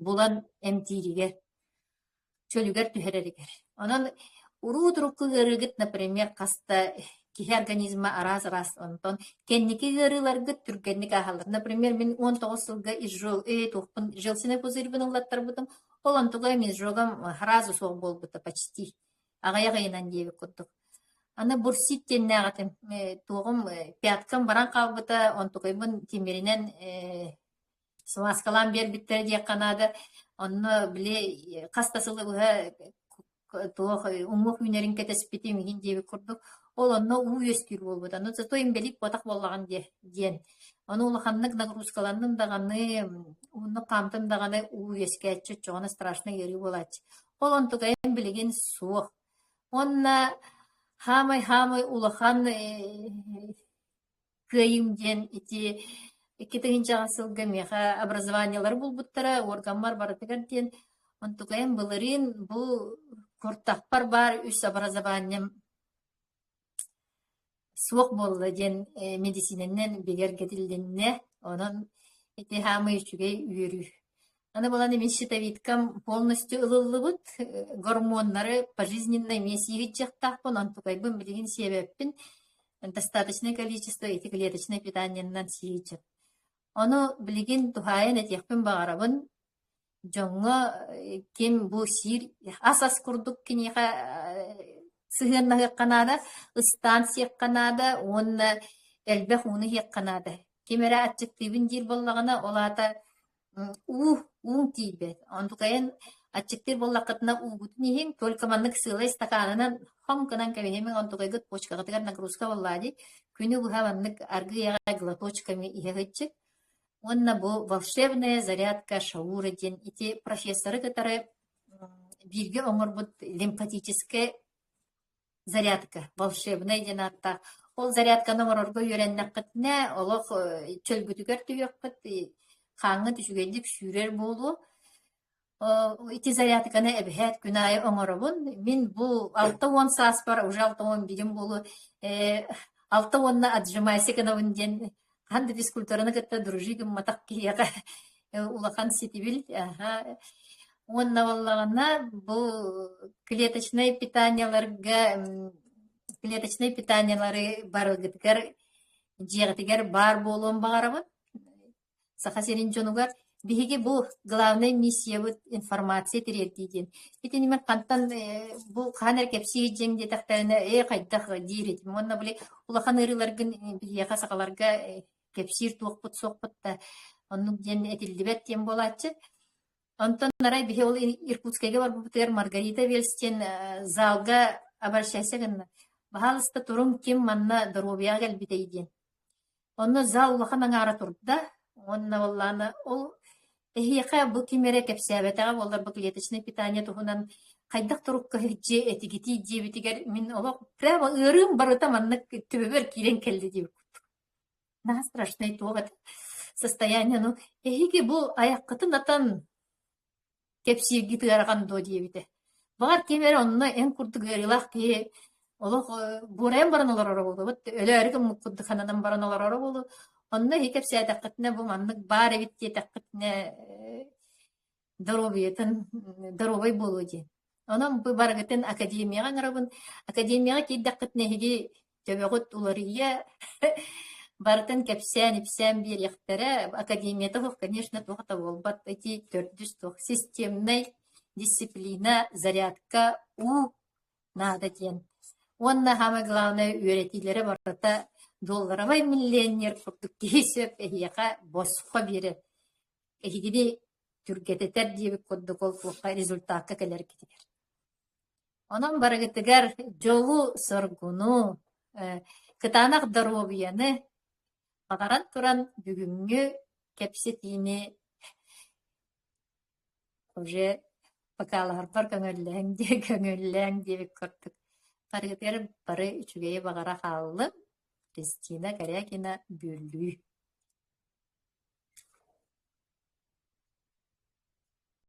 булан эмтииригэр. чөлүгэр түһэрэригэр. Онон уруу-турукку ыарыыгыт, например, хаста киһи организма араас-араас онтон кэнники ыарыыларгыт түргэнник ааһаллар. Например, мин 19 сылга изжог, туохпун желчный пузырьбын ыллаттарбытым, ол онтугайым изжогам сразу суох буолбута почти. Аҕыйах ыйынан диэбит курдук. Аны бурсит диэннээх этим, туоҕум пяткам баран хаалбыта, онтукайбын тимиринэн Смазкалаан биэрбиттэрэ диэххэ наада. Онно били хас да сылы быһа туох уҥуох үүнэрин кэтэспитим иһин диэбит курдук. Ол онно уу үөскүүр буолбута. Ну зато инбэлиит буотах буоллаҕын диэ диэн. Ону улаханнык нагрузкаланным даҕаны, уһуннук хаамтым даҕаны уу үөскээччи, оччоҕуна страшнай ыарыы буолааччы. Ол онтукайым билигин суох. Уонна хаамай-хаамай улахан Кыайыым диэн ити 2000 сылга миэхэ образованиелары булбуттара, уоргаммар барытыгар диэн. Онтукайым былырыын бу куртахпар баар үс образованием суох буолла диэн медицинэнэн бигэргэтилиннэ. Онон ити хаамыы үчүгэй үөрүү. Аны булан мин щитовидкам полностью ылыллыбыт, гормоннары пожизненно эмиэ сиэһитчэхтаахпын, онтукайбын билигин сиэбэппин. Достаточное количество ити клеточное питаниеннан сиэһиччэп. Ону билигин туһаайан этиэхпин баҕарабын, дьоҥҥо ким бу сиир ас-ас курдук киниэхэ сыһыаннаһыахха наада, ыстаан сиэххэ наада уонна элбэх ууну иһиэххэ наада. Ким эрэ аччыктыыбын диир буоллаҕына, ол аата уу, ууҥ тиийбэт. Онтукайын аччыктыыр буоллаххытына уугутун иһиҥ, только маннык сыалай стаканынан хоҥ гынан кэбиһимиҥ, онтукайгыт почкаҕытыгар нагрузка буоллаа дии. Күнү быһа маннык аргыый аҕай глоточками иһэ сылдьыҥ. Уонна бу волшебная зарядка Шаура диэн ити профессоры кытары бииргэ оҥорбут лимфатическай зарядка волшебнай диэн ааттаах. Ол зарядканы оҥорорго үөрэннэххитинэ, олох чөлгүтүгэр түһүөххүт, хааҥҥыт үчүгэйдик сүүрэр буолуо. Ити зарядканы эбэһээт күн аайы оҥоробун. Мин бу 60 сааспар, уже 61 буолуо, алта уонна отжимайся гынабын диэн хаһан да физкультураны кытта дружи гымматах киһиэхэ улахан ситибил. Аха. Уонна буоллаҕына бу клеточнай питаниеларга клеточнай питаниелары барылгытыгар дьиэҕитигэр баар буолуон баҕарабын. Саха сирин дьонугар биһиги бу главнай миссиябыт информация тириэрдии диэн. Итини мен хантан бу хаһан эрэ кэпсии дьиҥ диэтэхтэринэ ээ хайдах диир этим. Уонна били улахан ыарыыларгын биһиэхэ сахаларга кэпсиир туохпут суохпут да оннук диэн этиллибэт диэн буолааччы. Онтон арай биһи ол Иркутскайга барбыппытыгар Маргарита Вельс диэн залга обращайся гынна. Баһаалыста туруҥ ким манна доруобуйаҕа кэлбитэй диэн. Онно зал улахан аҥаара турда уонна буоллаҕына ол эһиэхэ бу ким эрэ кэпсээбэтэҕэ буоллар бу клеточное питание туһунан хайдах турукка сылдьыа этигитий диэбитигэр мин олох прямо ыарыым барыта маннык төбөбөр киирэн кэллэ диэбит курдук. Наһаа страшнай туох этэ состояние ну эһиги бу айаххытын атан кэпсииргит ыарахан дуо диэбитэ. Баҕар ким эрэ онно эн курдук ыарыылаах киһи олох буорайан баран олороро буолуо, өлөөрү гыммыт курдук сананан баран олороро буолуо. Онно эһи кэпсээтэххитинэ бу маннык баар эбит диэтэххитинэ доруобуйатын доруобай буолуо диэн. Онон бу барыгытын академияҕа ыҥырабын. Академияҕа киирдэххитинэ эһиги төбөҕүт уларыйа, барытын кэпсээн-ипсээн биэриэхтэрэ. Академията суох, конечно, туох да буолбат. Ити төрдүс туох системнай дисциплина, зарядка, уу. наада диэн. Уонна самое главное үөрэтиилэрэ барыта долларовай миллионер курдук киһи сөп эһиэхэ босхо биэрэр. Эһигини түргэтэтэр диэбит курдук ол туохха результакка кэлэргитигэр. Онон барыгытыгар дьолу-соргуну, кытаанах доруобуйаны баҕаран туран бүгүҥҥү кэпсэтиини уже покалаһарбар көҥүллээҥ диэ көҥүллээҥ диэбит курдук барыгытыгар бары үчүгэйи баҕара хааллым. Кристина Корякина, Бүлүү.